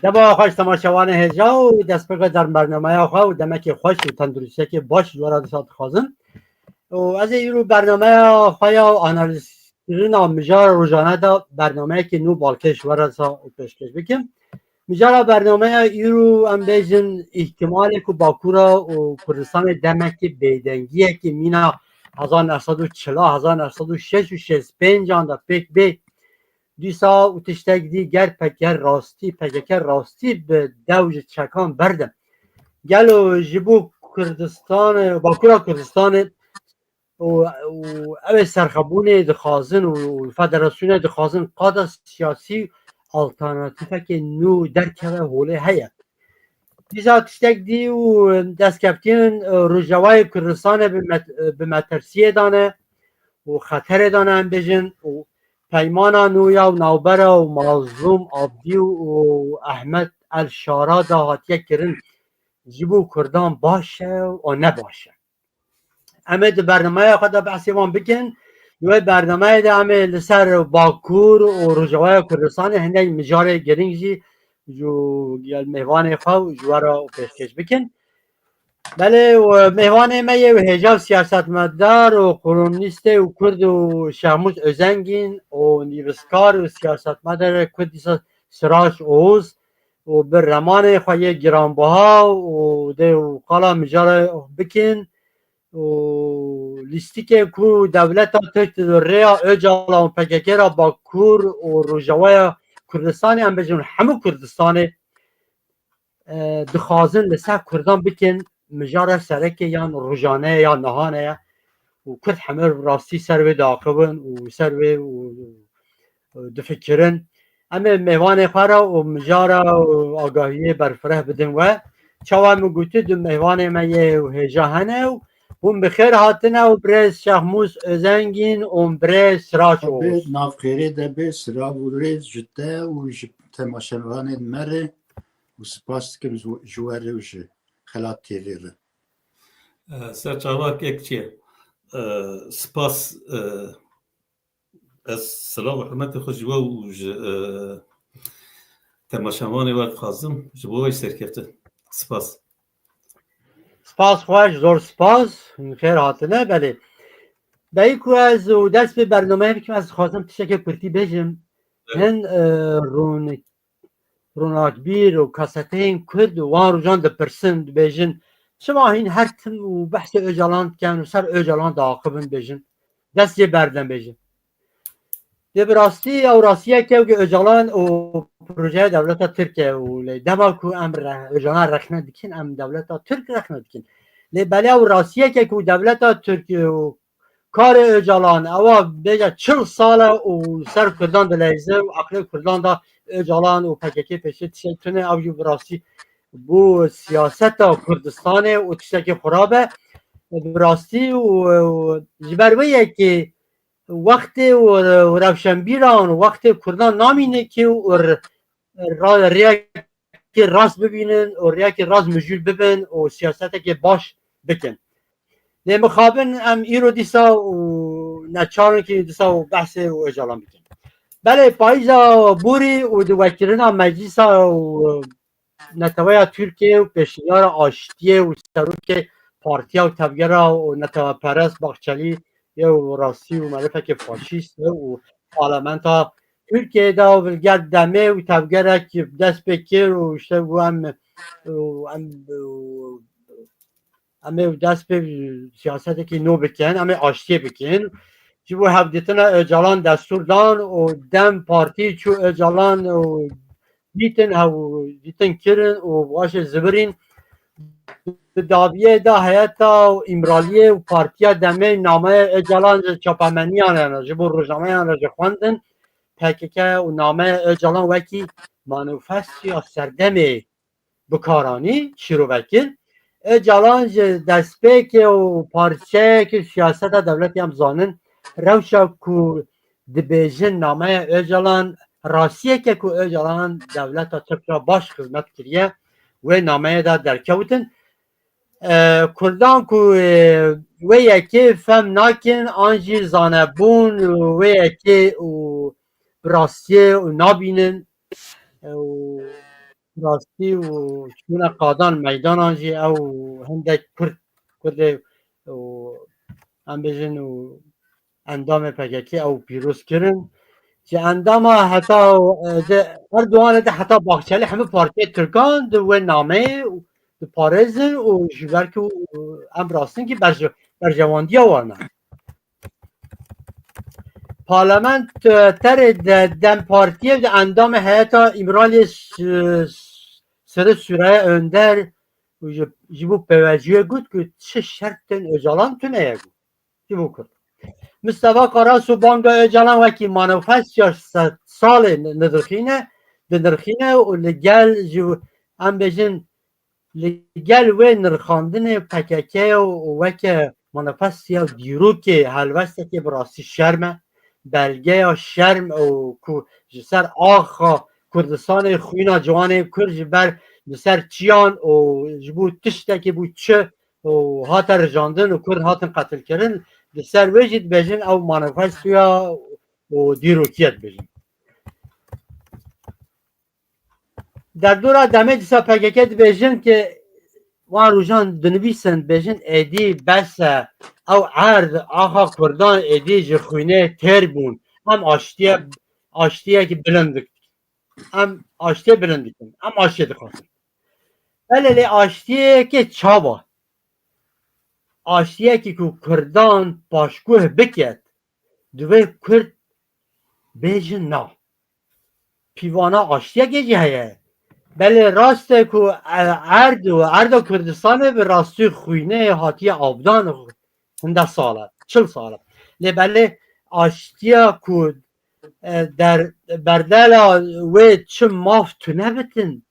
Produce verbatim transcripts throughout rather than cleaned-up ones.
Dema xweş temaşevanê hêja û destpêka der bernameya xwe û demekê xweş û tenduristiyekê baş ji we re dîsa dixwazim. Û ez ê îro bernameya xwe ya analîzkirina mijara rojane de bernameyekê nû balkêş ji we re dîsa pêşkêş bikim. Mijara bernameya îro em bêjin îhtimalê ku Bakura û Kurdistanê demekî bêdengiyekî mîna hezar neh sed û çil a, hezar neh sed û şêst û şêst pêncan de pêk bê. Dîsa û tiştek dî ger P K K rastî, P K K rastî bi dew ji çekan berdin. Gelo ji bo Kurdistanê, Bakura Kurdistanê û, û ew ê serxebûnê dixwazin û federasyonê dixwazin qada siyasî alternatîfekê nû derkeve holê heye. Dîsa tiştek dî û destkeftin Rojavayê Kurdistanê bi met-, bi metirsiyê de ne û xeterê de ne em bêjin û peymana nû ya û navbera û Mazlûm Abdî û Ehmed El Şara de hatiye kirin ji bo Kurdan baş e û ne baş e. Em ê di bernameya xwe de behsê wan bikin. Di wê bernameyê de em ê li ser Bakur û Rojavaya Kurdistanê hinek mijarê girîng jî ji gel mêvanê xwe û ji we re pêşkêş bikin. Belê, û mêvanê me yê û hêja û siyasetmedar û kolonîstê û Kurd û Şehmûz Özengîn û nivîskar û siyasetmedarê Kurd dîsa Sirac Oğuz û bi remanê xwe yê giranbiha û dê û qala mijara bikin û lîstikê ku dewleta Tirk di rêya Ocalan û P K K re Bakur û Rojavaya Kurdistanê, em bêjin hemû Kurdistanê, e, dixwazin li ser Kurdan bikin mijara sereke yan rojane ya nihane ye û Kurd hemû rastî ser wê diaxivin û ser wê û, û difikirin. Em ê mêvanê xwe re û mijara û agahiyê berfireh bidin we. Çawa min gotî, du mêvanê me yê û hêja hene û hûn bi xêr hatine û birêz Şehmûz Özengîn û birêz Sirac Oğuz. Navxêrê de bê, silav û rêz ji te û ji temaşevanên me re û spas dikim ji, ji we re û ji Xelat T V re. E, ser çava kek çi ye? E, spas, e, ez silav û hurmetê xwe ji we û ji, e, temaşevanê we dixwazim. Ji bo we jî serkeftin. Spas. Spas xweş, zor spas. Xêr hatine, belê. Beyî ku ez û dest pê bernameyê bikim, ez dixwazim tiştekê kurtî bêjim. Evet. Hin, e, rûn-, rûnakbîr û kaseteyên Kurd û wan rojan dipirsin, dibêjin, çima hîn her tim û behsê Ocalan dikin û ser Ocalan diaxivin, bêjin, dest jê berdin, bêjin. Dê bi rastî ew rastiyeke ku Ocalan û projeya dewleta Tirk e û lê dema ku em re-, Ocalan rexne dikin, em dewleta Tirk rexne dikin. Lê belê ew rastiyeke ku dewleta Tirk û karê Ocalan, ewa bêje çil sal e û ser Kurdan dileyze û aqilê Kurdan da Ocalan û P K K pêşê tiştek tune, ew jî bi rastî bo siyaseta Kurdistanê û tiştekî xurab e. Bi rastî û, û ji ber wê yekê wextê û, û rewşenbîran û wextê Kurdan namîne ki û r-, ra-, rêyekê rast bibînin û rêyekê rast mijûl bibin û siyasetekê baş bikin. Lê mixabin em îro dîsa û neçarin ki dîsa û behsê û Ocalan bikin. Belê payîza borî û di wekirina meclîsa û neteweya Tirkiyê û pêşniyara aştiyê û serokê partiya û tevgera û neteweperest Bahçelî yê û rastî û merifekê faşîst e û parlamenta Tirkiyê de û vilger demê û tevgerek dest pê kir û işte bû em û em û em ê dest pê siyasetekî nû bikin, em ê aştiyê bikin. Ji bo hevdîtina Ocalan destûr dan û dem partî çû Ocalan û dîtin hew dîtin kirin û başê zibirîn. Di dawiyê de heyeta Îmraliyê û Partiya Demê nameya Ocalan ji çapemeniyan re, ji bo rojnameyan re ji xwendin. P K K û nameya Ocalan wekî manifestoya serdemê bi kar anî, şîrove kir. Ocalan ji destpêkê û parçeyekî siyaseta dewletê em zanin, rewşa ku dibêjin nameya Ocalan, rastiyeke ku Ocalan dewleta Tirk re baş xizmet kiriye, wê nameyê de derkewtin. E, Kurdan ku, e, wê yekê fem nakin, an jî zanebûn wê yekê û bi rastiyê û nabînin, e, û rastî û çûne qadan meydanan jî ew hindek Kurd, Kurdê û em bêjin û endamê P K K ew pîroz kirin. Ji endama heta, e, de Erdogan de heta Bahçeli hemû partiyê Tirkan di wê nameyê û diparêzin û ji ber ku em rastin ki berje-, berjewandiya wan e. Parlamenterê de DEM Partiyê de endamê heyeta Îmraliyê s-, Sirê Süreyya Önder û ji, ji bo P Y C'yê got ku çi şert tên Ocalan tune ye got. Ji bo Kurd. Mistefa Karasu banga Ocalan wekî manifest ya sed salê nirxîne, dinirxîne û li gel ji, em bêjin, li gel wê nirxandinê P K K û weke manifestiya dîrokê helwestekê bi rastî şerm e. Belgeya şerm û ku ji ser axa Kurdistanê xwîna ciwanê Kurd ji ber li ser çiyan û ji bo tiştekî bû çi û hate rijandin û Kurd hatin qetilkirin, li ser wê jî dibêjin ew manifestoya û dîrokî ye dibêjin. Derdora demê dîsa P K K dibêjin ki wan rojan dinivîsin, dibêjin êdî bes e, ew erd, axa Kurdan êdî ji xwînê têr bûn. Em aştiye, aştiyekî bilind dik-, em aştiyê bilind dikin. Em aştiyê dixwazin. Belê lê aştiyekê çawa? Aştiyekî ku Kurdan paşguh biket, divê Kurd bêjin na. Pîvana aştiyekê jî heye. Belê rast e ku, e, erd û erda Kurdistanê bi rastî xwînê hatiye avdan hinde sal e, çil sal e. Lê belê aştiya ku, e, der, berdela wê çi maf tune bitin,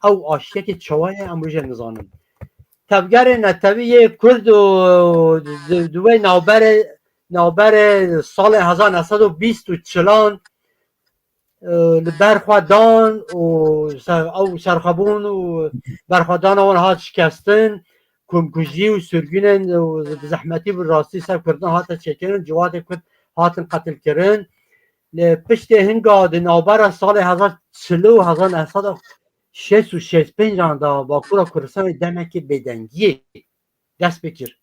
ew aştiyekê çawa ye em wê jî nizanin. Tevgerê netewî yê Kurd û di, di wê navberê, navberê salê hezar neh sed û bîst û çilan, e, li ber xwe dan û ser, ew serxwebûn û berxwedana wan hat şikestin, komkujî û sirgûnên û bi zehmetî bi rastî ser Kurdan hate çêkirin, ciwadê Kurd hatin qetilkirin. Li piştê hinga di navbera salê hezar çil û hezar neh sed û şêst û şêst pêncan de Bakura Kurdistanê demekê bêdengiyê dest pê kir.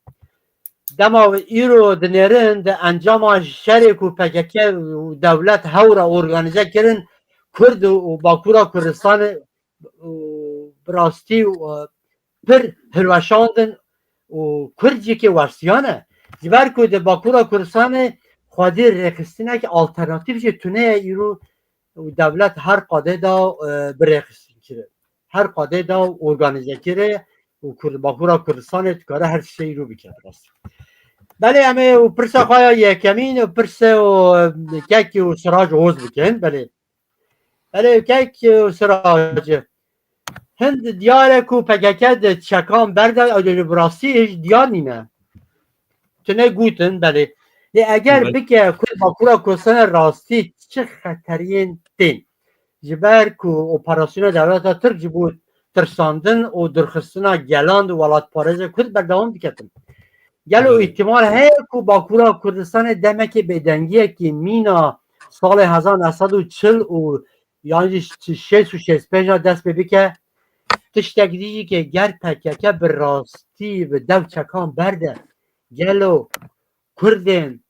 Dema îro dinêrin di encama şerê ku P K K û dewlet hew re organîze kirin, Kurd û Bakura Kurdistanê û bi rastî û, e, pir hilweşandin û Kurd jî kê westiyan e. Ji ber ku di Bakura Kurdistanê xwedî rêxistinek alternatîf jî tune ye îro û dewlet her qadê de, e, bi rêxistin kire. Her qadê de organîze kire û Kurd, Bakura Kurdistanê dikare her tiştê îro bike bi rastî. Belê em ê û pirsa xwe ya yekemîn û pirsê û, e, Kekî û Sirac Oğuz bikin. Belê. Belê Kekî û Sirac. Hind diyar e ku P K K di çekan berde, ew jî bi rastî hîç diyar nîne. Tune gotin, belê. Lê eger Belê. bike ku Bakura Kurdistanê rastî çi xeteriyên tên? Ji ber ku operasyona dewleta Tirk ji bo tirsandin û durxistina gelan û welatparêzê Kurd berdewam diketin. Gelo Belê. îhtimal heye ku Bakura Kurdistanê demekê bêdengiyekî mîna salê hezar neh sed û çil û yan jî şêst û şêst pênc dest pê bike? Tiştek dî jî ke ger P K K bi rastî bi dev çekan berde, gelo Kurdên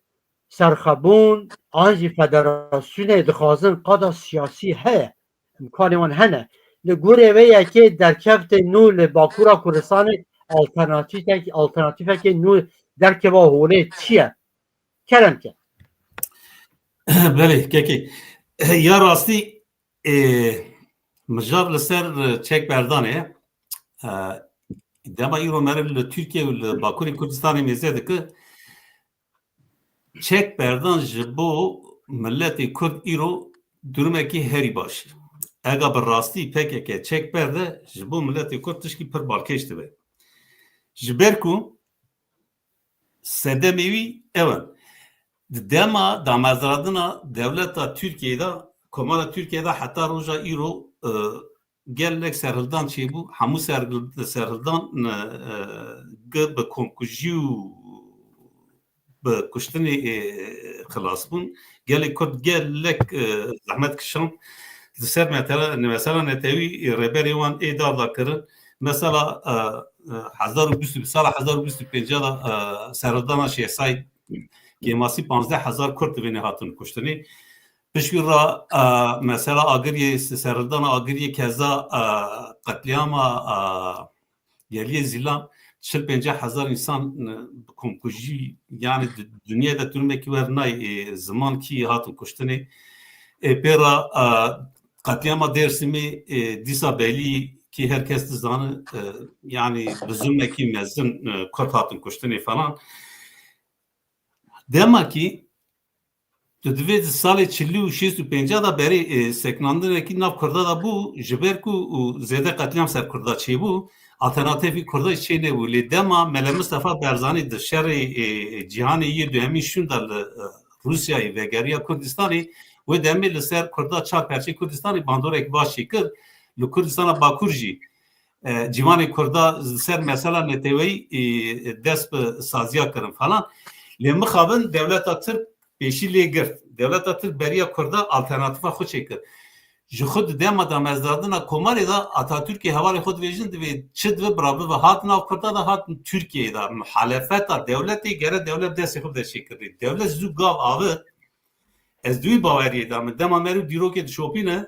serxwebûn an jî federasyonê dixwazin qada siyasî heye, îmkanê wan hene. Li gorê vê yekê derkevtê nû li Bakura Kurdistanê alternatîfek-, alternatîfekê nû derkeva holê çi ye? Kerem ke. Belê, Kekî. Ya rastî, e, mijar li ser, e, çekberdanê ye. E, dema îro meriv li Tirkiye û li Bakurê Kurdistanê mêze dike, çekberdan ji bo miletê Kurd îro durumekî herî baş e. Ega bi rastî P K K çek berde, ji bo miletê Kurd tişkî pir balkêş dibe. Ji ber ku sedemê wî ew in. Di dema damezrandina dewleta Tirkiyê de, Komara Tirkiyê de heta roja îro, e, gelek serhildan çêbû. Hemû serhil-, serhildan, e, gi bi komkujî û bi kuştinê, e, xilas bûn. Gelê Kurd gelek, e, zehmet kişand. Di ser metela, mesela netewî, e, rêberê wan ê dar da kirin. Mesela, e, e, hezar û bîst, sala hezar û bîst û pênc de, e, serhildana Şêxsayî, kêmasî panzdeh hezar Kurd di vênê hatin kuştinê. Pişkî ra, e, mesela Agiriyê, serhildana Agiriyê keza, e, qetlîama, e, Geliyê Zîlan çil pênceh hezar însan, e, bi komkujî, yani di, dinyayê de tu nimekî wer nayê, e, ziman kî hatin kuştinê. E, pê ra, e, qetlîama Dêrsimê, e, dîsa belî kî her kes dizane, e, yani bi zulmekî mezin, e, Kurd hatin kuştinê falan. Dema kî tu divê di salê çilî û şêst û pênca de berê, e, sekinandinekî nav Kurda de bû, ji ber ku û zêde qetlîam ser Kurda çêbû, alternatîfî Kurda jî çê nebû. Lê dema Mele Mistefa Barzanî di şerê, e, cîhanê yê duhemîn şûnda li, e, Rûsyayê vegeriya Kurdistanê, wê demê li ser Kurda çar perçê Kurdistanê bandorek baş çêkir. Li Kurdistana Bakur jî, e, ciwanê Kurda li ser mesela neteweyî, e, dest bi saziya kirin falan. Lê mixabin dewleta Tirk pêşî lê girt. Dewleta Tirk beriya Kurda alternatîfa xwe çêkir. Ji xwe di dema damezdandina komarê de Atatürkê hevalê xwe dibêjin, divê çi dibe bira bibe. Hat nav Kurda de, hat Tirkiyeyê de. Muhalefeta dewletê gere dewlet destê xwe bide çêkirinê. Dewlet zû gav avit. Ez di wî baweriyê de me. Dema meriv dîrokê dişopîne,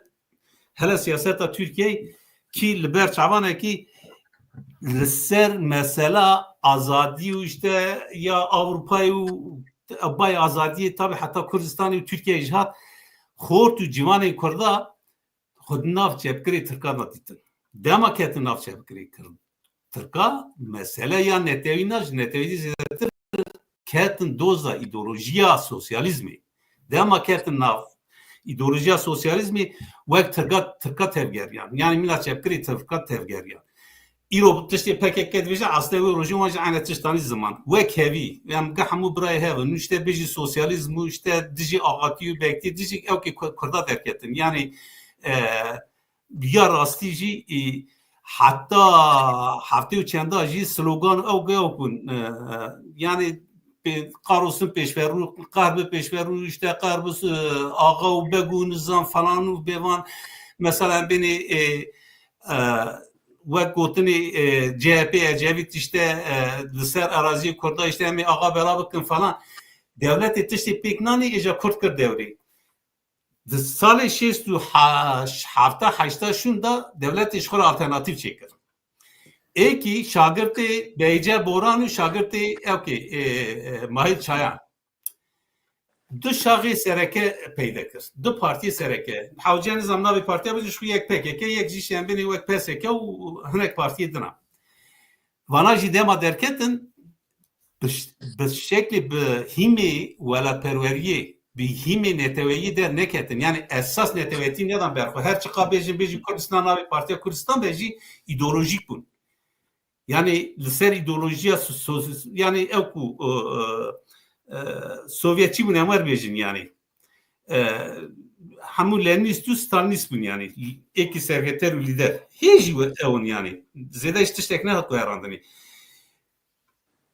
hele siyaseta Tirkiyeyê kî li ber çavanekî li ser mesela azadî û işte ya Ewropayê û bay azadiyê tabi heta Kurdistanê û Tirkiyeyê jî hat, xort û ciwanên Kurda xwe di nav çepgirê Tirkan de dîtin. Dema ketin nav çepgirê Kurd, Tirka, mesele ya netewî ne, ji netewî zêdetir ketin doza îdeolojiya sosyalîzmê. Dema ketin nav îdeolojiya sosyalîzmê wek Tirka, Tirka tevgeriyan. Yani mîna çepgirê Tirka tevgeriyan. Îro tiştê P K K dibêje, aslê wê rojê wan jî ene tiştanî ziman. Wek hevî, em gi hemû birayê hev in, işte bijî sosyalîzm û işte dijî axatî û bektî, dijî ew kê Ku-, Kurda derketin. Yani, e, ya rastî jî, e, heta heftê û çenda jî slogan ew ge ew bûn. E, yani pê-, qar olsun pêşverû, qehrbê pêşverû, işte qehrbê, e, axa û beg û nizam falan û bêvan. Mesela em bênê, e, e, wek gotinê, e, C H P, Ecevît işte, e, li ser eraziyê Kurda işte em ê axa bela bikin falan. Dewletê tiştê pêk nanî, êja Kurd kir dewrê. Di salê şêst û heşt, hefta, heşta şûn de dewletê ji xwe re alternatîf çêkir. Êkî şagirtê Beyce Boran û şagirtê ewkê, e, e, Mahîl Çayan. Du şaxê sereke peyde kir. Du partiyê sereke. Hewce nizam navê partiya bijî, ji xwe yek P K K, yek jî şembênê wek P S K û hinek partiyê din a. Vana jî dema derketin, bi ş-, bi şeklê, bi hîmê welatperweriyê, bi hîmê neteweyî derneketin. Yani esas neteweyîtî nedan ber xwe. Her çiqa bêjin, bêjin Kurdistan navê Partiya Kurdistan be jî îdeolojîk bûn. Yani li ser îdeolojiya so-, so-, yani ew ku, e, e, e, Sovyetçî bûn, em wer bêjin yani. E, hemû Lenînîst û Stalinîst bûn yani. Êkî serketer û lîder. Hê jî we-, ew in yani. Zêde ji tiştek nehat guherandinê.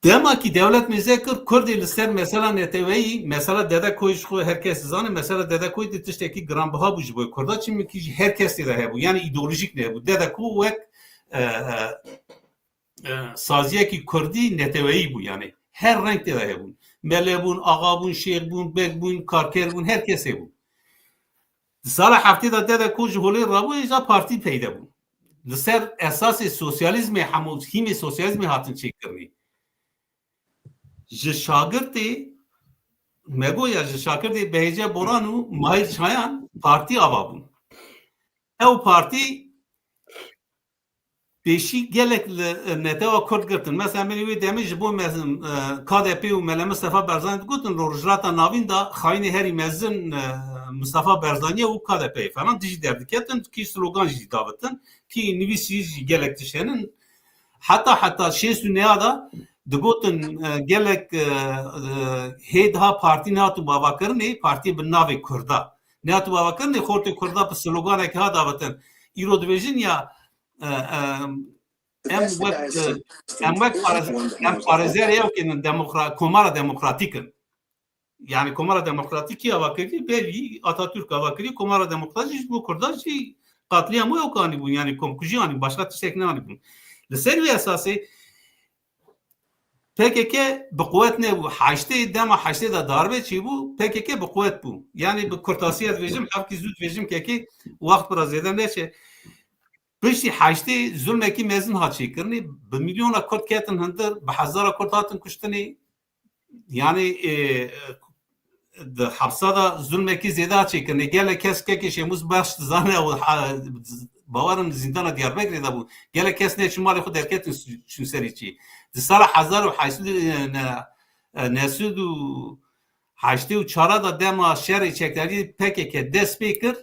Dema kî dewlet mêze kir, Kurdê li ser mesela neteweyî, mesela Dedekoyê ji xwe her kes dizane, mesela Dedekoyê de tiştekî giranbiha bû ji bo Kurda, çimkî jî her kes tê de hebû, yani îdeolojîk nebû. Dedeko wek, e, e, e, saziyekî Kurdî neteweyî bû, yani her reng tê de hebûn. Mele bûn, axa bûn, şêx bûn, beg bûn, karker bûn, her kes hebû. Di sala heftê de Dedeko ji holê rabû, êja partî peyde bû. Li ser esasê sosyalîzmê, hemû hîmê sosyalîzmê hatin çêkirinê. Ji şagirtê me goya, ji şagirtê Behêce Boran û Mahîr Çayan partî ava bûn. Ew partî pêşî gelek li, e, netewa Kurd girtin. Mesela, em ê wê demê ji bo me-, e, K D P û Mele Mistefa Barzanî digotin, li Rojhilata Navîn de xayînê herî mezin, e, Mistefa Barzanî ye û K D P ye falan, dijî derdiketin, kî slogan jî davitin, kî nivîs jî gelek tişt henin. Heta, heta şêst û neh de digotin, e, gelek, e, e, hê diha partî nehatibû avakirinê, partî bi navê Kurda nehatibû avakirinê, xortê Kurda bi sloganek ha davitin. Îro dibêjin ya, e, e, em wek, e, em wek parêz-, em parêzerê ew kê demokra-, komara demokratîk in. Yani Komara Demokratîk kî ava kirî? Belî, Atatürk ava kirî, Komara Demokratîk ji bo Kurdan jî qatlîyam wê ew anî bûn, yani komkujî anî, başka tiştek neanî bûn. Li ser wê esasê P K K bi quwet nebû. Heştê, dema heştê de darbe çêbû, P K K bi quwet bû. Yani bi kurtasiya dibêjim, hevkî zû dibêjim, kekê wext bira zêde neçe. Piştî heştê zulmekî mezin hat çêkirinê, bi milyona Kurd ketin hundir, bi hezara Kurd hatin kuştinê. Yani, e, di hepsa de zulmekî zêde hat çêkirinê. Gelek kes, kekê Şêmûs Beş dizane û ha-, bawerim zîndana Diyarbekirê de bû. Gelek kes neçûn malê xwe derketin çûn serî çî. Di sala hezar û heşt sed û, e, ne-, e, neh sed û heştê û çar de dema şerê çekdarî P K K dest pê kir,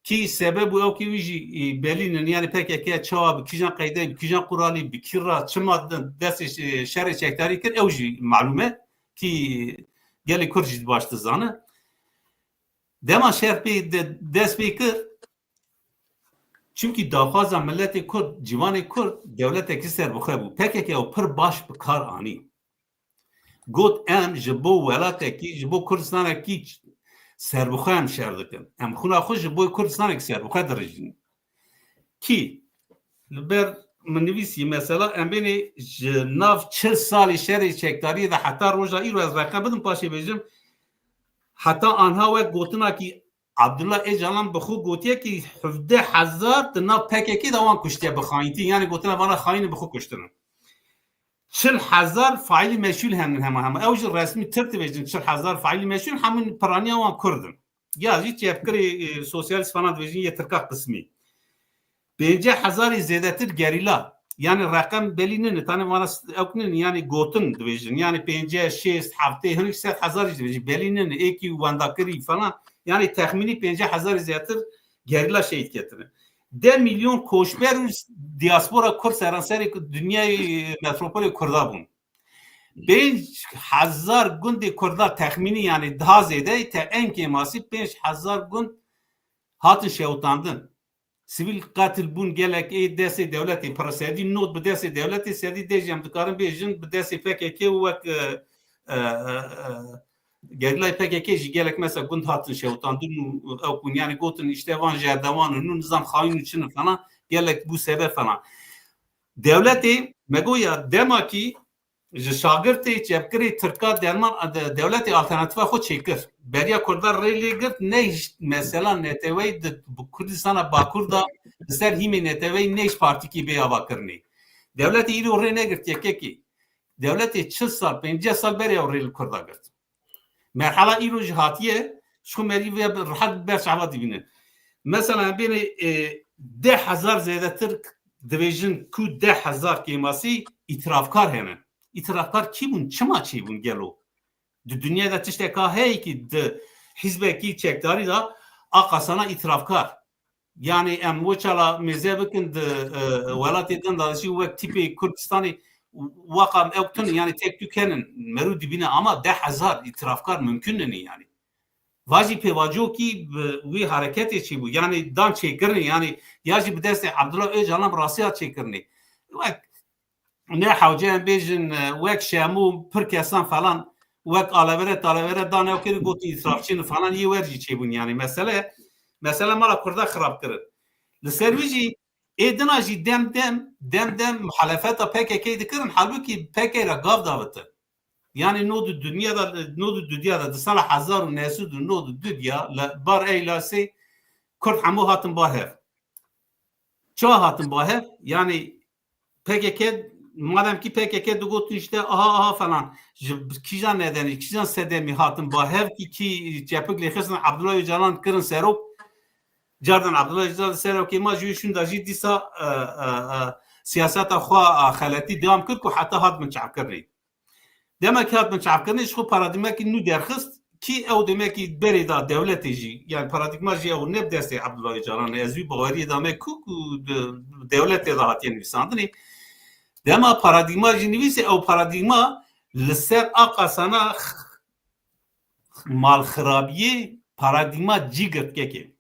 kî sebeb û ewkê wî jî, e, belî nin. Yani P K K çawa, bi kîjan qeydê, bi kîjan quralî, bi kî re, çima de-, destê şe-, şerê çekdarî kir, ew jî malûm e, kî gelê Kurd jî baş dizane. Dema şer pê de-, dest pê kir, çimkî daxwaza miletê Kurd, ciwanê Kurd dewletekî serbixwe bû. P K K ew pir baş bi kar anî. Got, em ji bo welatekî, ji bo Kurdistanekî serbixwe em şer dikin. Em xwina xwe ji bo Kurdistanekî serbixwe dirijînin. Kî, li ber min nivîsî mesela, em bênê ji nav çil salî şerê çekdariyê de heta roja îro, ez reqem bidim, paşê bêjim, heta anha wek gotinakî Abdullah Ocalan bi xwe gotiye kî hevdeh hezar di nav P K K de wan kuştiye bi xayîntî, yani gotina vana xayîn bi xwe kuştine. Çil hezar faîlî meşûl hemin hema hema. Ew jî resmî Tirk dibêjin, çil hezar faîlî meşûl hemin piraniya wan Kurd in. Ya jî çepkirê, e, sosyalîst falan dibêjin yê Tirka qismî. Pêncî hezarî zêdetir gerîla. Yani reqem belî nîne, tanê vana s-, ewk nîne, yani gotin dibêjin. Yani pêncî, şêst, heftê, hinek sed hezarî jî dibêjin. Belî nîne, êkî wendakirî falan. Yani texmînî pêncî hezarî zêdetir gerîla şehîd ketine. Deh milyon koçber û diaspora Kurd seranserê dinyayê metropolê Kurda bûn. Pênc hezar gundê Kurda texmînî, yani daha zêde, te en kêmasî pênc hezar gund hatin şewitandin. Sivîl qetil bûn, gelek ê destê dewletê, pir sedî nod bi destê dewletê, sedî deh jî em dikarin bêjin bi destê P K K û wek, e, e, e, e, gerîlayê P K K jî gelek mesela gund hatin şewitandin û ew bûn, yani gotin işte van ji dewan û nû nizam xayîn û çin in falan, gelek bû sebeb falan. Dewletê, me goya demakî ji şagirtê çepkirê Tirka derman de-, dewletê alternatîfa xwe çêkir. Beriya Kurda rê lê girt, nehişt mesela neteweyî di, bi Kurdistana Bakur de li ser hîmê neteweyî nehişt partîkî bê avakirinê. Dewletê îro rê negirt yekekî. Dewletê çil sal, pêncî sal berê ew rê li Kurda girt. Merhala îro jî hatiye, ji xwe merî vê bi rehet ber çava dibîne. Mesela em bênê, e, deh hezar zêdetir dibêjin ku deh hezar kêmasî îtirafkar hene. Îtirafkar kî bûn? Çima çêbûn gelo? Di dinyayê de tişteka heye kî di hizbekî çekdarî de a qasana îtirafkar. Yani em weçala mêze bikin di, e, welatê din de jî wek tîpê Kurdistanê waqam ew tune, yani tek tük henin, merû dibîne ama deh hezar îtirafkar mimkun nîne yani. Va jî pêvacokî bi wî hareketê çêbû, yani dan çêkirinê, yani ya jî bi destê Abdullah Ocalan bi rastî hat çêkirinê. Wek ne hewce em bêjin, e, wek Şemû pir kesan falan, wek alevere talevere dan ew kirin, gotin îtirafçî ne falan, yê wer jî çêbûn yani. Mesele, mesele mala Kurda xirab kirin. Li ser wî jî ê dina jî dem dem, dem dem muhalefeta P K K dikirin, halbûkî P K K re gav davite. Yani nod û dinya de, nod û dinya de, di sala hezar û neh sed û nod û du de, li bar Eylasê Kurd hemû hatin ba hev. Çawa hatin ba hev? Yani P K K, madem ki P K K digotin işte aha aha falan, ji kîjan nedenî, kîjan sedemî hatin ba hev ki, ki çepik lê xistin, Abdullah Ocalan kirin serok, cardan Abdullah Ocalan serokê ma ji wî şûnda jî dîsa, e, e, e, siyaseta xwe, e, xeletî dewam kir ku heta hat binçavkirinê. Demek hat binçavkirinê ji xwe paradîgmekî nû derxist ki ew demekî berê da dewletê jî, yani paradîgma jî ew ne bi destê Abdullah Ocalan e, ez wî baweriyê da me ku, ku di dewletê de hatiye nivîsandinê. Dema paradîgma jî nivîsê, ew paradîgma li ser a qasana x-, malxirabiyê paradîgma cî girt kekê.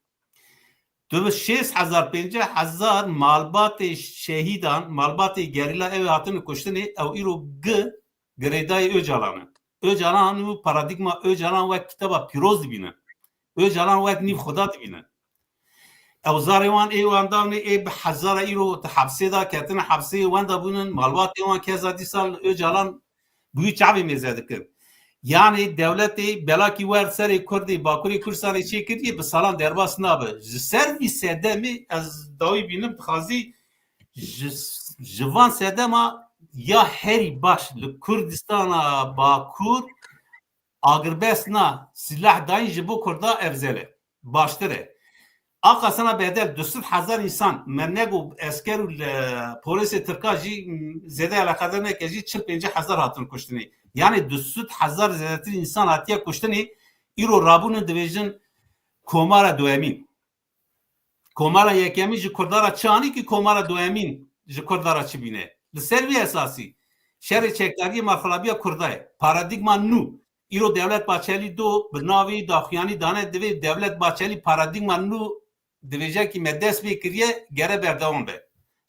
Tu bi şêst hezar, pêncî hezar malbatê şehîdan, malbatê gerîla ew ê hatine kuştinê, ew îro gi-, girêdayê Ocalan e. Ocalan û paradîgma Ocalan wek kitaba pîroz dibînin. Ocalan wek nîv xuda dibînin. Ew zarê wan ê wan davnê ê bi hezara îro di hepsê de ketine hepsê wenda bûnin, malbatê wan keza dîsa li Ocalan bûyî çavê mêze dikin. Yanî dewletê belakî wer serê Kurdê Bakurê Kurdistanê çêkiriye bi salan derbas nabe. Ji ser vî sedemê ez dawî bînim dixwazî ji, ji van sedema ya herî baş li Kurdistana Bakur agirbest na silah dayîn ji bo Kurda efzel e. Baştir e. Aqasana bedel du sed hezar însan me nego esker û li-, polêsê Tirka jî, m, zêde eleqedar neke jî çil pêncî hezar hatin kuştinê. Yanî du sed hezar zêdetir însan hatiye kuştinê, îro rabûnin dibêjin komara duemîn. Komara yekemîn ji Kurda re çi anî ki komara duemîn ji Kurda re çi bîne? Li ser vî esasî şerê çekdariyê malxirabiya Kurda ye. Paradîgma nû. Îro Dewlet Bahçelî do bi navê daxuyanî dane, divê Dewlet Bahçelî paradîgma nû divêje ki me dest pê kiriye, gere berdewam be.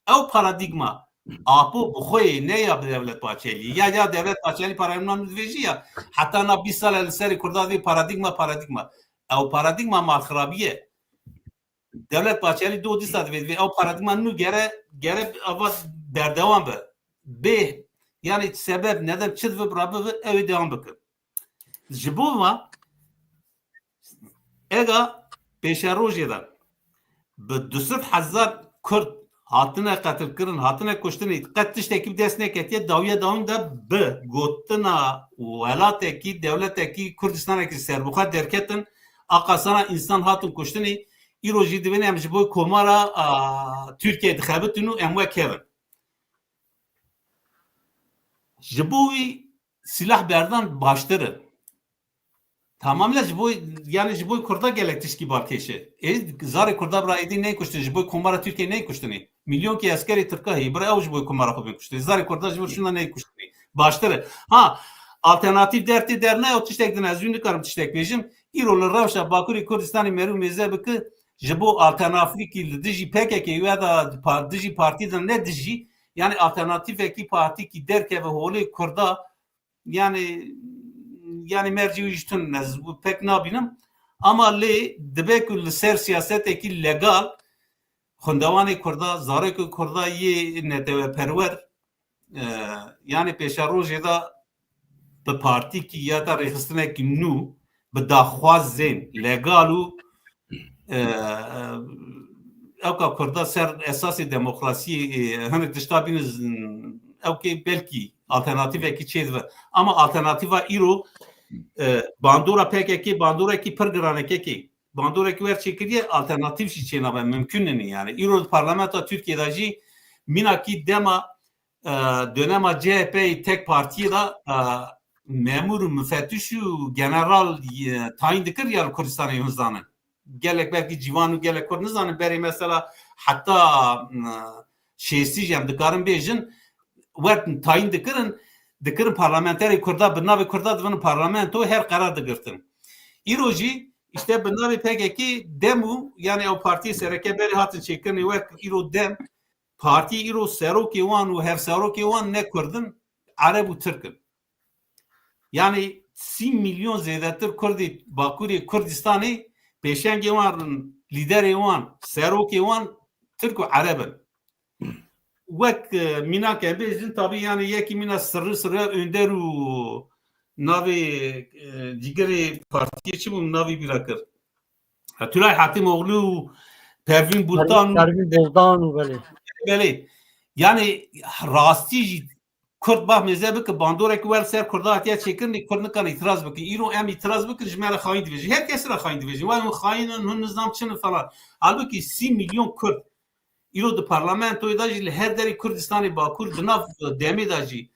Ew paradîgma apo bi xwe ye, ne ya bi Dewlet Bahçelî. Ya, ya Dewlet Bahçelî paradîgma nû divêjî ya. Heta na bîst sal e li serê Kurda divê paradîgma, paradîgma. Ew paradîgma malxirabî ye. Dewlet Bahçelî do dîsa divê, divê ew paradîgma nû gere, gere ava berdewam be. Bê, yanî sebeb, neden çi dibe bi rabibe, ew ê dewam bikin. Ji bo va, ega pêşerojê de bi du sed hezar Kurd hatine qetilkirin, hatine kuştinê, qet tiştekî bi dest neketiye, dawiya dawîn de bi gotina welatekî, dewletekî, Kurdistanekî serbixwe derketin, aqasana însan hatin kuştinê, îro jî dibên em ji bo komara, a, Tirkiyeyê dixebitin û em wek hev in. Ji bo wî silah berdan baştir e. Tamamıyla ji bo, yani ji bo Kurda gelek tişkî balkêş e. Ê zarê Kurda bira êdî neyê kuştin, ji bo komara Tirkiyeyê neyê kuştinê. Milyonkî eskerê Tirka heye, bira ew ji bo komara xwe bên kuştinê. Zarê Kurda ji bo şuna neyê kuştinê. Baştir e. Ha, alternatîf der tê der ne, ew tiştek din ez jî nikarim tiştek bêjim. Îro li rewşa Bakurê Kurdistanê merû mêze bike, ji bo alternatîfekî li dijî P K K ya da pa-, dijî partî de ne dijî, yani alternatîfekî partîkî derkeve holê Kurda, yani, yani mercî wî jî tune, ez pek nabînim. Ama lê dibe ku li ser siyasetekî legal xwendevanê Kurda, zarokê Kurda yê neteweperwer, e, yani pêşerojê de bi partîkî ya da rêxistinekî nû, bi daxwazên legal û, e, e, ewka Kurda ser esasê demokrasiyê, e, hinek tişta bîne z-, ewkê belkî alternatîfekî çêdibe. Ama alternatîfa îro, e, bandora P K K, bandorekî pir giranekekê. Bandorekî wer çêkiriye, alternatîf jî çênabe, mimkun nîne yani. Îro di parlamentoya Tirkiyê de jî mînakî dema e, dönema C H P'yê tek partiyê de, e, memûr û mifetiş û general, e, tayîn dikir ya li Kurdistanê hûn zanin. Gelek belkî ciwan û gelek Kurd nizanin, berê mesela heta, e, şêstî jî em dikarin bêjin, wer tayîn dikirin, dikirin parlamenterê Kurda, bi navê Kurda dibin parlamento, her qerar digirtin. Îro jî işte bi navê P K K dem û, yani ew partiyê sereke berê hatin çêkirinê wek îro dem, partî îro serokê wan û hevserokê wan ne Kurd in, Ereb û Tirk in. Yani sî milyon zêdetir Kurdê Bakurê Kurdistanê pêşengê wan in, lîderê wan, serokê wan Tirk û Ereb in. Wek, e, mînak em bêjin, tabî yani yekî mîna sirri sirri önder û navê, e, cîgirê partiyê çi bû, navê bîra kir. Tulay Hatîmoğlu û Pervîn Bultan û Pervîn Bultan û belê. Belê. Yani rastî jî Kurd bah mêze bike bandorek wer ser Kurda hatiye çêkirinê, Kurd nikan îtiraz bike. Îro em îtiraz bikin, ji me re xayîn dibêjin. Her kes re xayîn dibêjin. Vay hûn xayîn in, hûn nizam çi ne falan. Halbukî sî milyon Kurd îro di parlamentoyê de jî li her derê Kurdistanê Bakur di nav demê de jî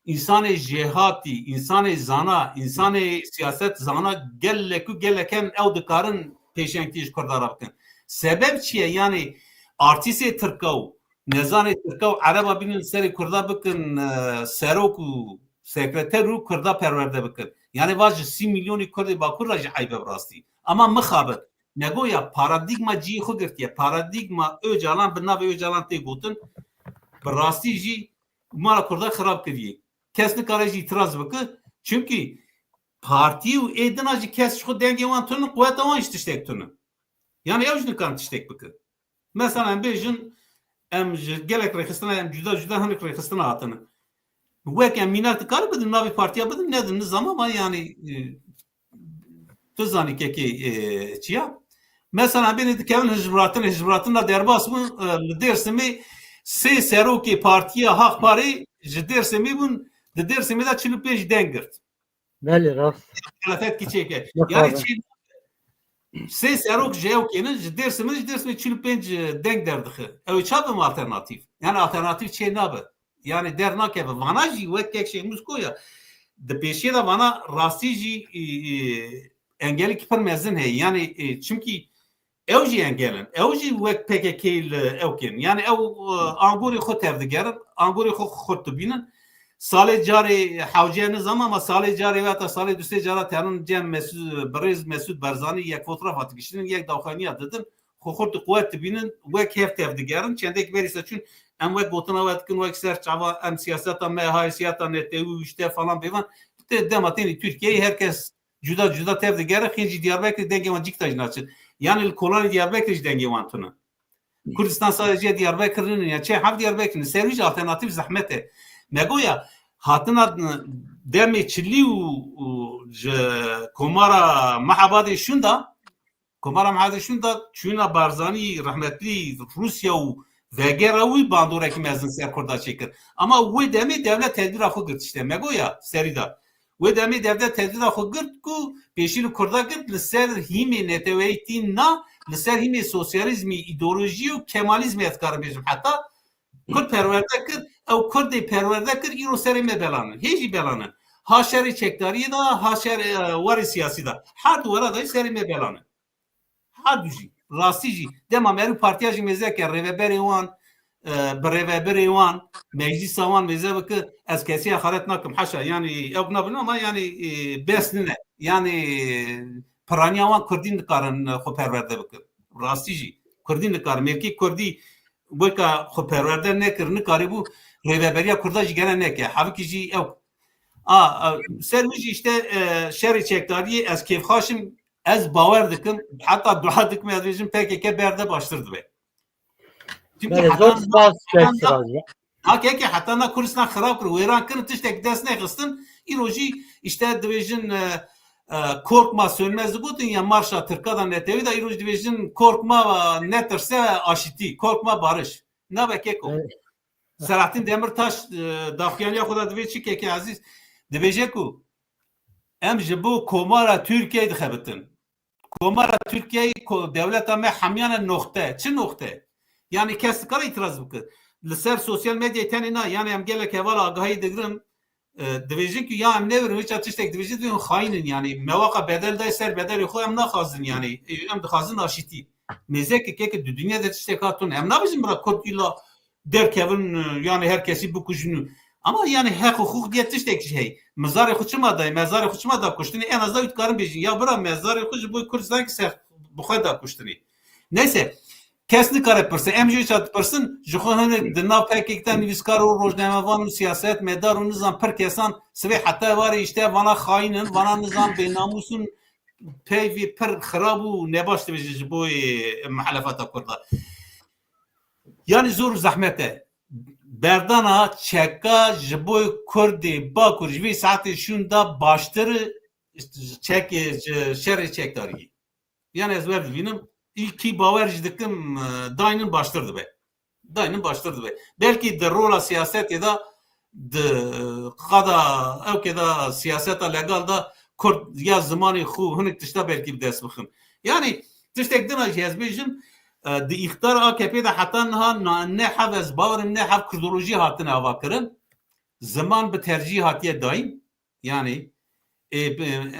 însanê jêhatî, însanê zana, însanê siyaset zana gelek û gelek hene ew dikarin pêşengtiyê ji Kurda re bikin. Sebeb çi ye? Yanî artîsê Tirka û nezanê Tirka û Ereba bînin serê Kurda bikin, e, serok û sekreter û Kurda perwerde bikin. Yanî va ji sî milyonî Kurdê Bakur re jî eyb e bi rastî. Ama mixabin. Negoya paradîgma cihê xwe girtiye. Paradîgma Ocalan bi navê Ocalan tê gotin. Bi rastî jî mala Kurda xirab kiriye. Kes nikare jî îtiraz bike. Çimkî partî û ê dina jî kes ji xwe dengê wan tune, quweta wan jî tiştek tune. Yani ew jî nikarin tiştek bikin. Mesela em bêjin, em ji gelek rêxistina, em cuda cuda hinek rêxistina hatine. Wek em mînak dikarin bidin, navê partiya bidin, nedin, nizam ama yani, e, tu zanî kekê, e, çiya. Mesela em bêne dikevin hizbiratin, hizbiratina derbas bûn, e, li Dêrsimê sê serokê partiya Haq Parê ji Dêrsimê bûn, di Dêrsimê de çil û pênc deng girt. Belê, rast. Xilafet kî çêke. Yok Yani abi. çi-, sê serok ji ew kênin, ji Dêrsimê, ji Dêrsimê çil û pênc deng derdixe. Ew ê çawa bim alternatîf? Yani alternatîf çê nabe. Yani dernakeve. Vana jî wek kek Şêxmûs goya. Di pêşiyê de vana rastî jî, e, e, engelî ki pir mezin heye. Yani, e, çimkî ew jî engel in. Ew jî wek P K K li ew kên. Yani ew, e, angorê xwe tevdigerin, angorê xwe xurt dibînin. Salê carê hewce nizam ama salê carê weta salê du sê cara terin cem Mesûd, birêz Mesûd Barzanî yek fotoğrafa dikişînin, yek daxwaniya didin. Xwe xurt quwet dibînin, wek hev tevdigerin. Çendek berî se çûn em wek gotina we dikin, wek ser çava em siyaseta me, haysiyeta netewî û işte falan bêvan. Te dema tênî Tirkiyeyê her kes cuda cuda tev digere, xîn jî Diyarbekirê dengê wan cîkta jî naçin. Yani li kolanê Diyarbekirê jî dengê wan tune. Kurdistan sadece Diyarbekir nîne, ya çê hev Diyarbekir ne. Ser wî jî alternatîf zehmet e. Me goya hatina demê çilî û, û ji Komara Mehabadê şûnda, Komara Mehabadê şûnda çûna Barzanî rehmetlî Rûsya û vegera wî bandorek mezin ser Kurda çêkir. Ama wê demê dewlet tedbîra xwe girt işte. Me goya serî de. Wê demê dewlet tedbîra xwe girt ku pêşî li Kurda girt li ser hîmê neteweyîtî na, li ser hîmê sosyalîzmî, îdeolojî û kemalîzmê ez karim bêjim heta Kurd perwerde kir, ew Kurdê perwerde kir, îro serê me belanin. Hê jî belanin. Ha şerê çekdariyê de, ha şerê, e, warê siyasî de. Her du were de serê me belanin. Her du jî, rastî jî. Dema merû partiya jî mêze ke rêveberê wan, e, bi rêveberê wan, meclîsa wan mêze bike, ez kesî heqaret nakim. Haşa, yani ew nabin ama yani, e, bes nine. Yani piraniya wan kurdî nikarin, e, xwe perwerde bikin. Rastî jî. Kurdî nikarin. Mêrkî kurdî weka xwe perwerde nekir, nikarîbû rêveberiya kurda jî gene neke. Hevkî jî ew. A, e, ser wî jî işte, e, şerê çekdariyê ez kêfxaş im. Ez bawer dikim, heta dua dikim, ez dibêjim P K K berde baştir dibe. Çünkü Belê, heta zor na-, spas heta kek na-, siraj ya. Na keke heta na Kurdistan xirab kir, wêran kirin, tiştek dest nexistin. Îro jî işte dibêjin, e, e, korkma sönmez digotin ya marşa Tirka da netewî da îro jî dibêjin korkma, e, netirse aşitî, korkma barış. Nabe keko. Evet. Selahattin Demirtaş, e, daxuyaniya xwe de dibê çi keke ezîz? Dibêje ku em ji bo Komara Tirkiyeyê dixebitin. Komara Tirkiyeyê ko-, dewleta me hemiyane noxte. Çi noxte? Yani kes dikare îtiraz bike. Li ser sosyal medyayê tenê na, yani em gelek heval agahî digirin, e, dibêjin ku ya em nebirin, hiça tiştek dibêjin, dibêjin xayîn in yani. Me waqa bedel day ser bedelê xwe em naxwazin yani. E, em dixwazin aşîtî. Mêze keke di dinya de tiştek hatun. Em nabêjin bira Kurd îla derkevin, e, yani her kesî bikujin. Ama yani heq û huquq diye tiştek jî heye. Mizarê xwe çima dayê? Mezarê xwe çima da kuştinê? En azdan wî dikarin bêjin. Ya bira mezarê xwe ji bo Kurdistanê ser bi xwe da kuştinê. Neyse. Kes nikare pirse. Em jî ça dipirsin. Ji xwe hinek di nav P K K de nivîskar û rojnamevan û siyasetmedar û nizam pir kesan sibê heta warê işte vana xayîn in, vana nizam bênamûs in, peyvê pir xirab û nebaş dibêje ji bo, e, mihelefata Kurda. Yani zor û zehmet e. Berdana çeka ji bo Kurdê Bakur ji vê saetê şûn da baştir çekê, ji şerê çekdariyê. Yani ez wer dibînim, î kî bawer jî dikim, e, daynin baştir dibe. Daynin baştir dibe. Belkî di rola siyasetê de, di qada ewkê de siyaseta legal de Kurd ya zimanê xwe hinek tişta belkî bi dest bixin. Yani tiştek din jî ez bêjim, e, di îxtiyar A K P de heta niha na-, ne hev ez bawerim ne hev kurdolojî hatine avakirin. Ziman bi tercîh hatiye dayîn. Yani, e,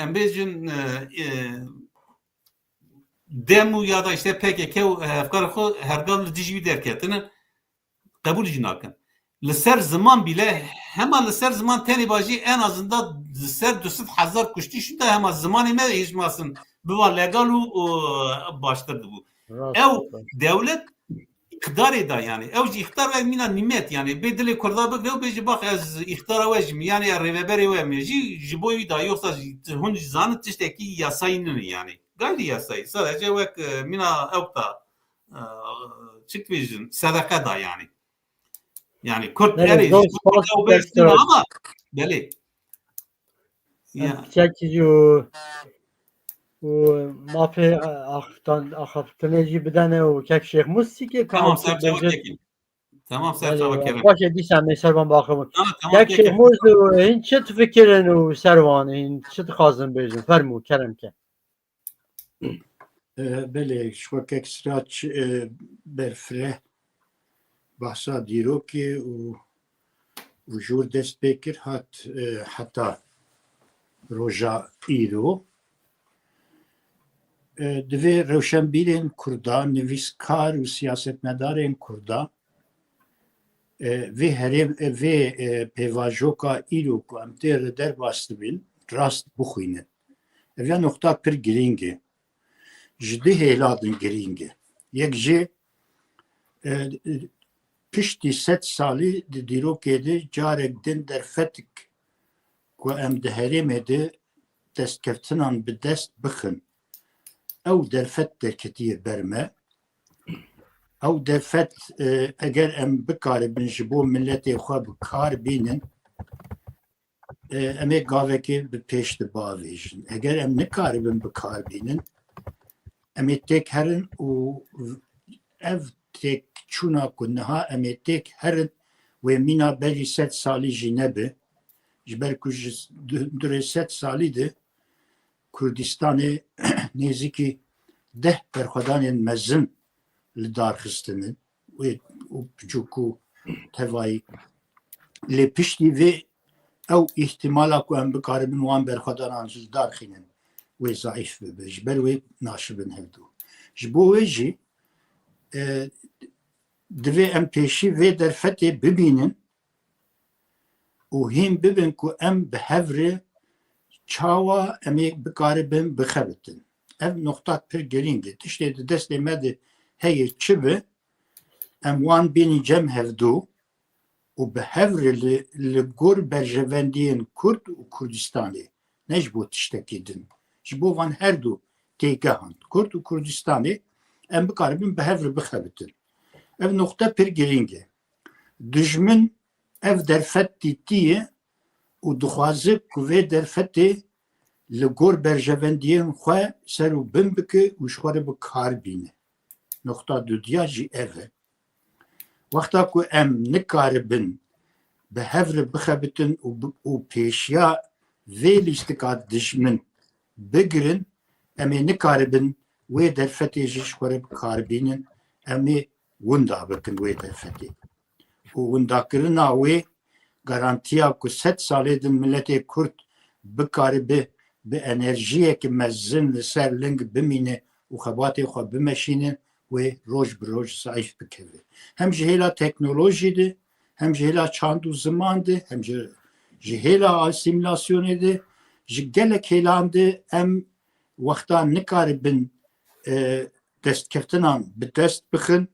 em bêjin, e, e, dem û ya da işte P K K û hevkarê xwe hergal li dijî wî derketine, qebûl jî nakin. Li ser ziman bile, hema li ser ziman tenê bajî en azından li ser du sed hezar kuştî şûnda hema zimanê me hêj masin biva legal û, û baştir dibû. Rast, Ew rast. dewlet îqtidarê da yani. Ew jî îqtidar wek mîna nîmet yani. Bê dilê Kurda bigre û bêjî bax ez îqtidara we jî me, yani rêveberê we me jî ji bo wî da, yoksa jî hûn jî zanin tiştekî yasayî nîne yani. Gayrî yasayî. Sadece wek, e, mîna ew da, e, çi dibêjin, sedeqe da yani. Yani Kurd Belê, erê zor ji bo spas, Kurda û bêjî ama belê. Ya. Çekî jî û, û mafê axiftan-, axaftinê jî bidene û kek Şêx Mûs çikê, Tamam, ka ser çawa bence kekin. Tamam, ser Belê, çawa kerem. Baş e, dîsa me ser van baxim. Tamam, tamam, Kek Şêx kekin. Mûs û hîn çi difikirin û ser van hîn çi dixwazin bêjin? Fermû, kerem ke. E, belê, ji xwe kek Sirac, e, berfireh bahsa dîrokê û, û jor dest pê kir hat, e, heta roja îro. E, divê rewşenbîrên Kurda, nivîskar û siyasetmedarên Kurda, e, vê herêm, e, vê, e, pêvajoka îro ku em tê re derbas dibin, rast bixwînin. Ev ya noqta pir girîng e. Ji du hêla din girîng e. Yek jê, e, piştî sed salî di dîrokê de carek din derfetik ku em di herêmê de destkeftinan bi dest bixin, ew derfet derketiye ber me. Ew derfet, e, eger em bikaribin ji bo miletê xwe bi kar bînin, e, em ê gavekê bi pêş de bavêjin. Eger em nikaribin bi kar bînin, em ê têk herin û ev têkçûna ku niha em ê têk herin, wê mîna berî sed salî jî nebe. Ji ber ku ji du-, durê sed salî de Kurdistanê nêzîkî deh berxwedanên mezin li dar xistinin. Wê û piçûk û tevayî. Lê piştî vê ew îhtimala ku em bikaribin wan berxwedanan ji li dar xînin, wê zayîf bibe. Ji ber wê naşibin hevdu. Ji bo wê jî, e, divê em pêşî vê derfetê bibînin û hîn bibin ku em bi hev re çawa em ê bikaribin bixebitin. Ev noqta pir girîng e. Tiştê di destê me de heye çi be, em wan bînin cem hevdu û bi hev re li, li gor berjevendiyên Kurd û Kurdistanê, ne ji bo tiştekî din, ji bo van her du têgehan, Kurd û Kurdistanê, em bikaribin bi hev re bixebitin. Ev noqte pir girîng e. Dijmin ev derfet dîtiye û dixwaze ku vê derfetê li gor berjevendiyên xwe ser û bin bike û ji xwe re bi kar bîne. Noqta dudiya jî ev e. Wexta ku em nikaribin bi hev re bixebitin û bi, û pêşiya vê lîstika dijmin bigirin, em ê nikaribin wê derfetê jî ji xwe re bi kar bînin, em ê winda bikin wê derfetê. Û windakirina wê garantiya ku sed salê din miletê Kurd bikaribe bi enerjiyeke mezin li ser ling bimîne û xebatê xwe bimeşîne, wê roj bi roj zayîf bikeve. Hem ji hêla teknolojî de, hem ji hêla çand û ziman de, hem ji, ji hêla asîmîlasyonê de, ji gelek hêlan de em wexta nikaribin, e, destkeftinan bi dest bixin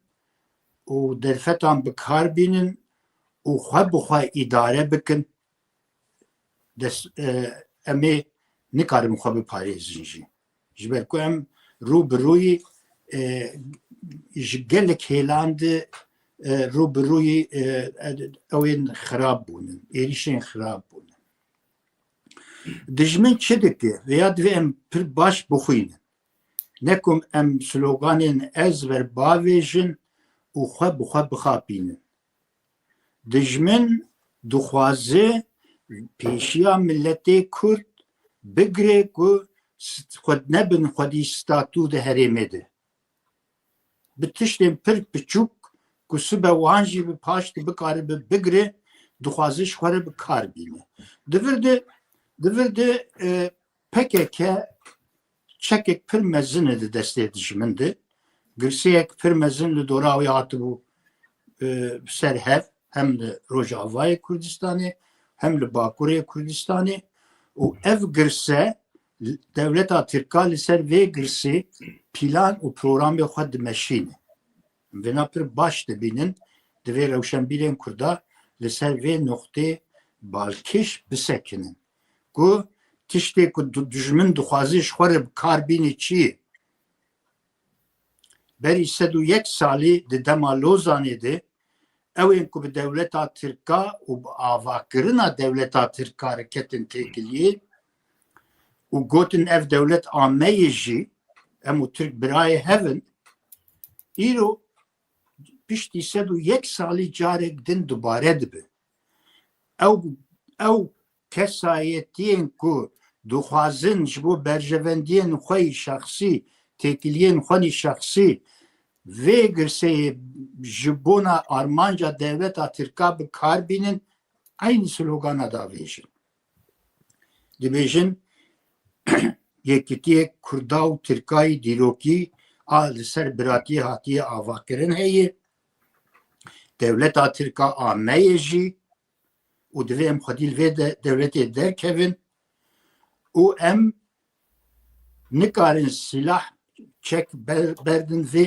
û derfetan bi kar bînin û xwe bi xwe îdare bikin, dest, e, em ê nikaribin xwe biparêzin jî. Ji ber ku em rû bi rûyî, e, ji gelek hêlan de, e, rû bi rûyî, e, ew ên xirab bûnin, êrîşên xirab bûnin. Dijmin çi dike? Vêya divê em pir baş bixwînin. Ne ku em sloganên ezber bavêjin û xwe bi xwe bixapînin. Dijmin dixwaze pêşiya miletê Kurd bigire ku st-, xwe nebin xwedî statû di herêmê de. Bi tiştên pir piçûk ku sibe wan jî bi paş de bikaribe bigire, dixwaze ji xwe re bi kar bîne. Di vir de, di vir de, e, P K K çekek pir mezin e di destê dijmin de. Girseyek pir mezin li dora wê hatibû, e, ser hev, hem li Rojavayê Kurdistanê, hem li Bakurê Kurdistanê. Û ev girse, dewleta Tirka li ser vê girsê plan û programê xwe dimeşîne. Vêna pir baş dibînin, divê rewşenbîrên Kurda li ser vê noqtê balkêş bisekinin. Ku tiştê ku du-, dijmin dixwaze ji xwe re bi kar bîne çi ye? Berî sed û yek salî di dema Lozanê de ew ên ku bi dewleta Tirka û bi avakirina dewleta Tirka re ketin têkiliyê û gotin ev dewlet a me ye jî, em û Tirk birayê hev in. Îro piştî sed û yek salî carek din dubare dibe. Ew, ew kesayetiyên ku dixwazin ji bo berjevendiyên xwe yî şexsî, têkiliyên xwe yî şexsî vê girseyê ji bona armanca dewleta Tirka bi kar bînin, eynî slogana davêjin. Dibêjin, yekitiyê Kurda û Tirka yî dîrokî a li ser biratiyê hatiye avakirin heye. Dewleta Tirka a me ye jî û divê em xwedî li vê de, dewletê derkevin û em nikarin sîlah, çek ber-, berdin vê,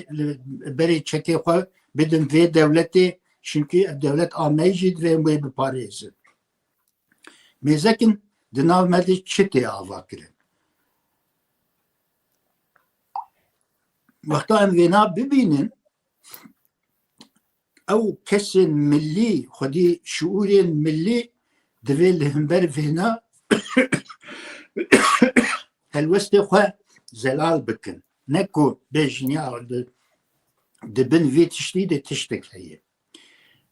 berê çekê xwe bidin vê dewletê, çimkî ev dewlet a me jî divê em wê biparêzin. Mêzekin di nav me de çi tê avakirin? Wexta em vêna bibînin, ew kesên millî, xwedî şiûrên millî divê li hember vêna helwestê xwe zelal bikin. Ne ku bêjin ya di, di bin vê tiştî de tiştek heye.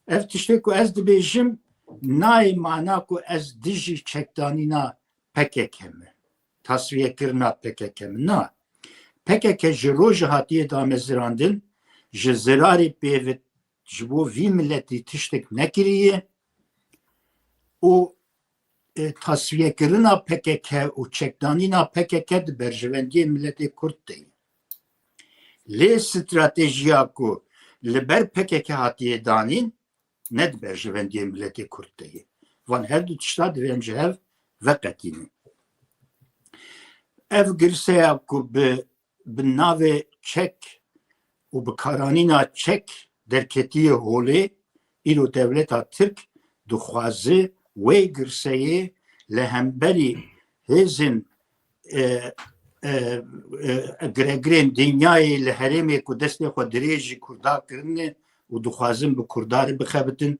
Ev tiştê ku ez dibêjim, nayê mana ku ez dijî çekdanîna P K K me, tasfiyekirina P K K me. Na. P K K ji roja hatiye damezirandin, ji zirarê pê ve ji bo vî miletî tiştek nekiriye û, e, tasfiyekirina P K K û çekdanîna P K K di berjevendiyê miletê Kurd de ye. Lê stratejiya ku li ber P K K hatiye danîn, ne di berjevendiyê miletê Kurd de ye. Van her du tişta divê em ji hev veqetînin. Ev girseya ku bi, bi navê çek û bi karanîna çek derketiye holê, îro dewleta Tirk dixwaze wê girseyê li hemberî hêzên, e, e, e, giregirên dinyayê li herêmê ku destê xwe dirêj ji Kurda kirine û dixwazin bi Kurda re bixebitin,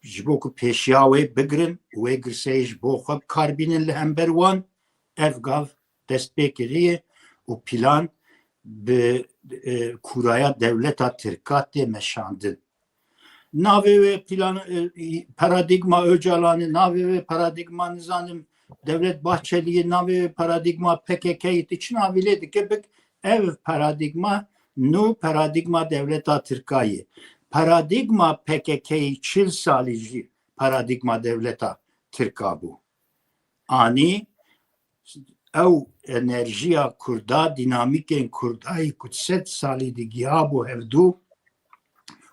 ji bo ku pêşiya wê bigirin û wê girseyê ji bo xwe bi kar bînin li hember wan, ev gav dest pê kiriye û plan bi, e, kûraya dewleta Tirka tê meşandin. Navê wê plan, e, paradîgma Ocalan e, navê wê paradîgma, nizanim, Devlet Bahçelî ye, navê wê paradîgma P K K ye, tu çi navî lê dike bik, ev paradîgma nû paradîgma dewleta Tirka ye. Paradîgma P K K yê çil salî jî paradîgma dewleta Tirka bû. Anî ew enerjiya Kurda, dînamîkên Kurdayî ku sed salî digihîbû hevdû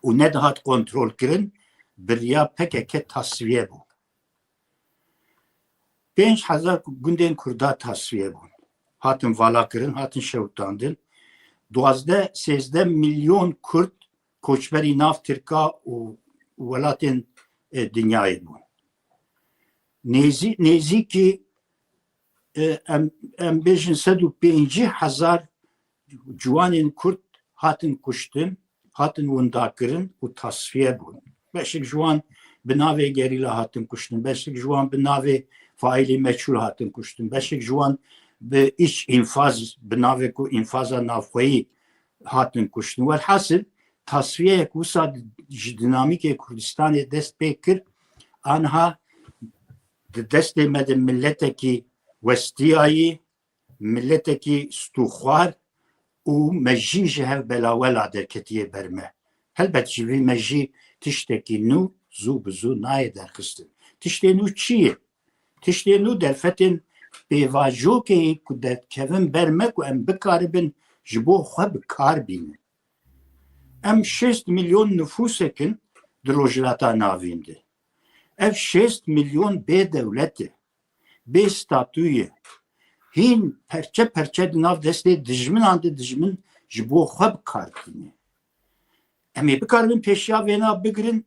û nedihat kontrolkirin, bi riya P K K tasfiye bû. Pênc hezar gundên Kurda tasfiye bûn. Hatin valakirin, hatin şewitandin. Duwazdeh, sêzdeh milyon Kurd koçberî nav Tirka û welatên, e, dinyayê bûn. Nêzî-, nêzîkî, e, em, em bêjin sed û pêncî hezar ciwanên Kurd hatin kuştin, hatin windakirin û tasfiye bûn. Beşek ji wan bi navê gerîla hatin kuştin, beşek ji wan bi navê faîlî meçhûl hatin kuştin, beşek ji wan bi îç înfaz, bi navê ku înfaza navxweyî hatin kuştin. Welhasil, tasfiyeyek wisa ji dînamîkê Kurdistanê dest pê kir, aniha di destê me de miletekî westiyayî, miletekî stûxwar û mejî ji hev belawela derketiye ber me. Helbet ji vî mejî tiştekî nû zû bi zû nayê derxistin. Tiştê nû çi ye? Tiştê nû derfetên pêvajoyê ku derdikevin ber me ku em bikaribin ji bo xwe bi kar bînin. Em şêst milyon nifûsek in di Rojhilata Navîn de. Ev şêst milyon bê dewlet e, bê statû ye. Hîn perçe perçe di nav destê dijminan de, dijmin ji bo xwe bi kar tîne. em ê bikaribin pêşiya vêna bigirin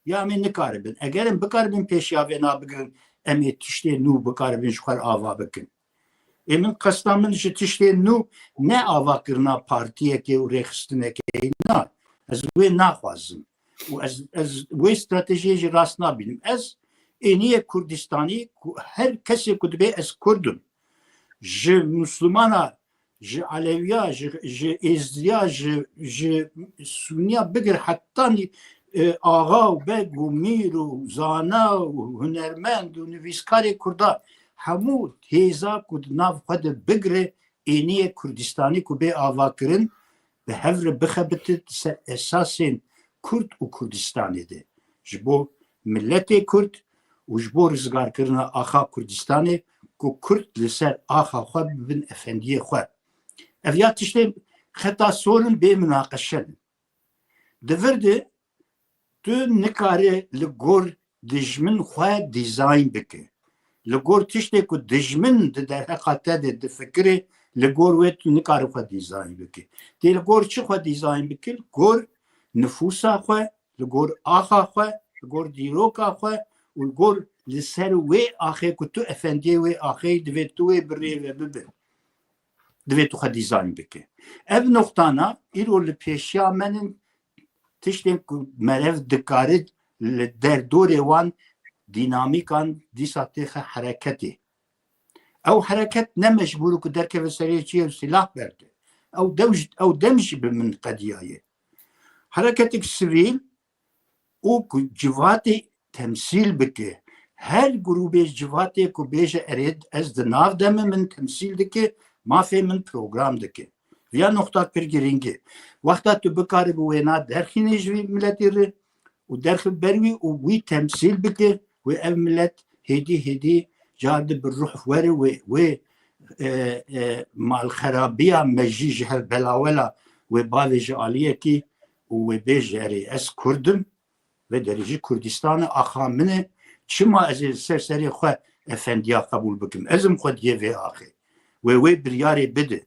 ya em ê nikaribin. Eger em bikaribin pêşiya vêna bigirin, em ê tiştê nû bikaribin ji xwe re ava bikin. Ê min qesta min ji tiştê nû ne avakirina partiyekê û rêxistinekê ye, na. Ez wê naxwazim. Û ez, ez wê stratejiyê jî rast nabînim. Ez êniyê Kurdistanî ku her kesê ku dibê ez Kurd im. Ji Muslimana, ji Elewiya, ji, ji Êzdiya, ji, ji Suniya bigir heta nî, e, axa û beg û mîr û zana û hunermend û nivîskarê Kurda hemû hêza ku di nav xwe de bigire êniyê Kurdistanî ku bê avakirin, bi hev re bixebite di ser esasên Kurd û Kurdistanê de. Ji bo miletê Kurd û ji bo rizgarkirina axa Kurdistanê ku Kurd li ser axa xwe bibin efendiyê xwe. Ev ya tiştên xeta sor in, bê minaqeşe in. Di vir de tu nikare li gor dijmin xwe dîzayn bike. Li gor tiştê ku dijmin di derheqa te de difikire, li gor wê tu nikare xwe dîzayn bike. Tê li gor çi xwe dîzayn bike? Li gor nifûsa xwe, li gor axa xwe, li gor dîroka xwe û li gor li ser wê axê ku tu efendiyê wê axê yî, divê tu wê bi rê ve bibe. Divê tu xwe dîzayn bike. Ev noqtana îro li pêşiya me nin, tiştên ku merev dikare li derdorê wan dînamîkan dîsa têxe hereketê. Ew hereket ne mecbûr e ku derkeve serê çiyê û silah berde. Ew dew-, ew dem jî bi min qediyaye. Hereketek sivîl û ku civatê temsîl bike. Her grûbê civatê ku bêje erê ez di nav de me, min temsîl dike, mafê min program dike. Viya noqta pir girîng e. Wexta tu bikaribî wêna derxînî ji vî miletî re û derxî ber wî û wî temsîl bike, wê ev milet hêdî hêdî car di bi ruh were wê, wê, e, e, malxerabiya mejî ji hev belawela wê bavê ji aliyekî û wê bêje erê ez Kurd im, vê derê jî Kurdistan e, axa min e, çima ez ê li ser serê xwe efendiya qebûl bikim? Ez im xwediyê vê axê. Wê wê biryarê bide.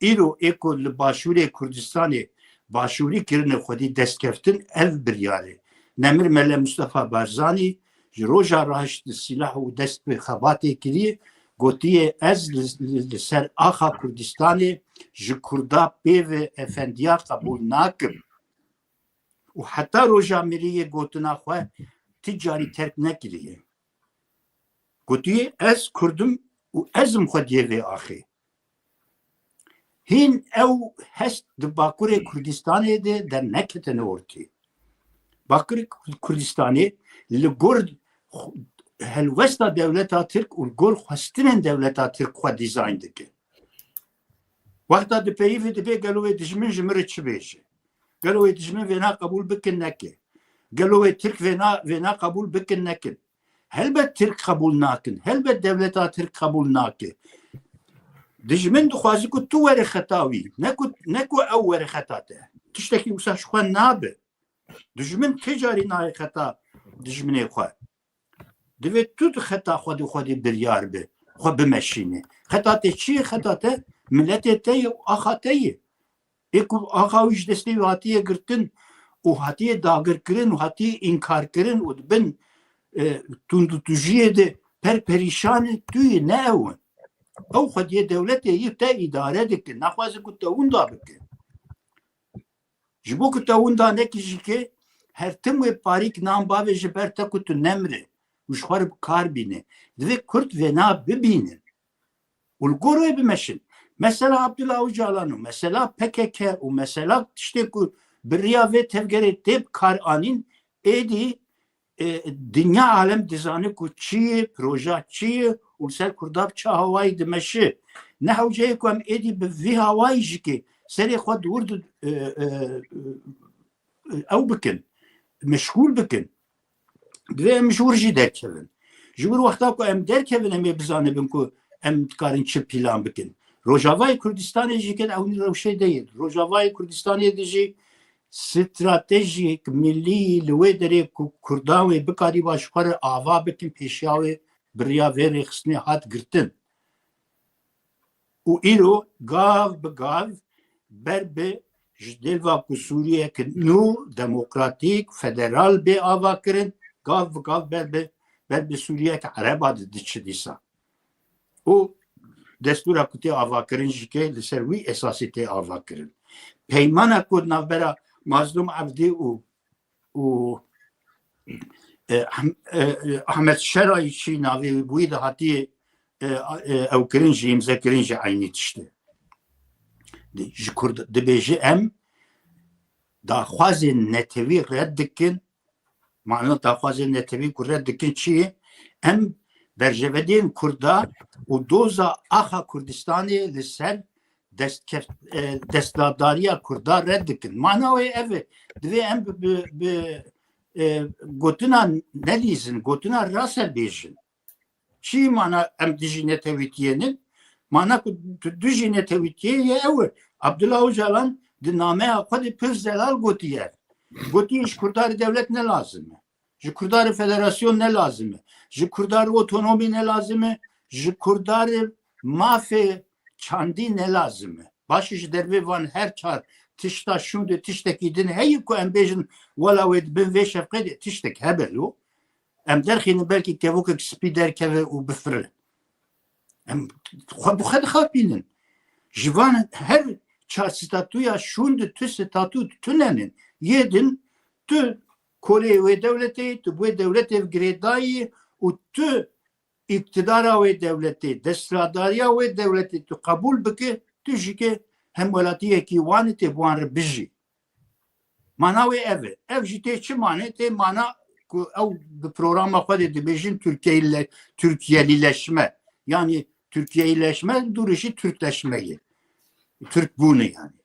Îro ê ku li Başûrê Kurdistanê başûrî kirine xwedî destkeftin, ev biryar e. Nemir Mele Mustafa Barzanî ji roja rahişt silah û dest bi xebatê kiriye, gotiye, ez li, li, li ser axa Kurdistanê ji Kurda pê ve efendiya qebûl nakim. Û heta roja miriyê gotina xwe ti carî terk nekiriye. Gotiye, ez Kurd im û ez im xwediyê vê axê. Hîn ew hest di Bakurê Kurdistanê de derneketine ortê. Bakurê Kurdistanê li gor xu-, helwesta dewleta Tirk û li gor xwestinên dewleta Tirk xwe dîzayn dike. Wexta dipeyivî dibê gelo wê dijmin ji min re çi bêje? Gelo wê dijmin vêna qebûl bikin neke? Gelo wê Tirk vêna, vêna qebûl bikin nekin? Helbet Tirk qebûl nakin. Helbet dewleta Tirk qebûl nake. Dijmin dixwaze ku tu were xeta wî. Ne ku, ne ku ew were xeta te. Tiştekî wisa ji xwe nabe. Dijmin ti carî nayê xeta dijminê xwe. Divê tu di xeta xwe de xwedî biryar be. Xwe bimeşîne. Xeta te çi ye? Xeta te miletê te ye û axa te ye. Ê ku axa wî ji destê wî hatiye girtin û hatiye dagirkirin û hatiye înkarkirin û di bin, e, tundûtûjiyê de per perîşan e, tu yî, ne ew in. Ew xwediyê dewletê yî te îdare dikin, naxwaze ku te winda bikin. Ji bo ku te winda nekî jî ke her tim wê parîk nan bavê ji ber te ku tu nemre û ji xwe re bi kar bîne. Divê Kurd vêna bibînin. Û li gor wê bimeşin. Mesela Abdullah Ocalan û mesela P K K û mesela tiştê ku bi riya vê tevgerê tê bi kar anîn, êdî, e, dinya alem dizane ku çi ye, proja çi ye û li ser Kurda bi çi hawayî dimeşe. Ne hewce ye ku em êdî bi vî hawayî jî ke serê xwe di wir de, e, e, e, ew bikin, meşgûl bikin. Divê em ji wir jî derkevin. Ji wir wexta ku em derkevin, em ê bizanibin ku em dikarin çi plan bikin. Rojavayê Kurdistanê jî ket ewnî rewşê de ye. Rojavayê Kurdistanê de jî stratejiyek milî li wê derê ku Kurdan wê bikarîba ji xwe re ava bikin, pêşiya wê bi riya vê rêxistinê hat girtin. Û îro gav bi gav ber bi ji dêl va ku Sûriyeke nû, demokratîk, federal bê avakirin, gav bi gav ber bi, ber bi Sûriyeke Ereba di diçi dîsa. Û destûra ku tê avakirin jî ke li ser wî esasî tê avakirin. Peymana ku navbera Mazlûm Evdî û û, e, Ahm-, e, e, Ahmet Şerayî çi navê wî bûyî de hatiye, e, e, ew kirin jî, îmze kirin jî eynî tişt e. Di, ji Kurd dibêje em daxwazên netewî red dikin. Mana daxwazên netewî ku red dikin çi ye? Em berjevedên Kurda û doza axa Kurdistanê li ser destkeft-, e, desthilatdariya Kurda red dikin. Mana wê ev e, divê em bi, bi, bi, e, gotina nelîzin, gotina rase bêjin. Çi mana em dijî netewîtiyê nin? Mana ku tu dijî netewîtiyê ye ew e. Abdullah Ocalan di nameya xwe de pir zelal gotiye. Gotiye ji Kurda re dewlet ne lazim e. Ji Kurda re federasyon ne lazim e. Ji Kurda re otonomî ne lazim e. Ji Kurda re mafê çandî ne lazim e. Baş e, ji dervê van her çar tişta şûnde tiştekî din heye ku em bêjin wela wê di bin vê şefqê de tiştek hebe lo. Em derxînin belkî kevokek spî derkeve û bifire. Em xwe bi xwe dixapînin. Ji van her çar statûya şûnde tu statû tune nin. Yê din tu kolê wê dewletê, tu bi wê dewletê girêdayî û tu îktidara wê dewletê, desthilatdariya wê dewletê tu qebûl bike, tu jî ke hemwelatiyekî wan e, tê bi wan re bijî. Mana wê ev e. Ev jî tê çi mane? Tê mana ku ew bi programa xwe de dibêjin Tirkiyeyîle-, Tirkiyelîleşme. Yanî Tirkiyeyîleşme dûrî jî Tirkleşme ye. Tirk bûne yanî.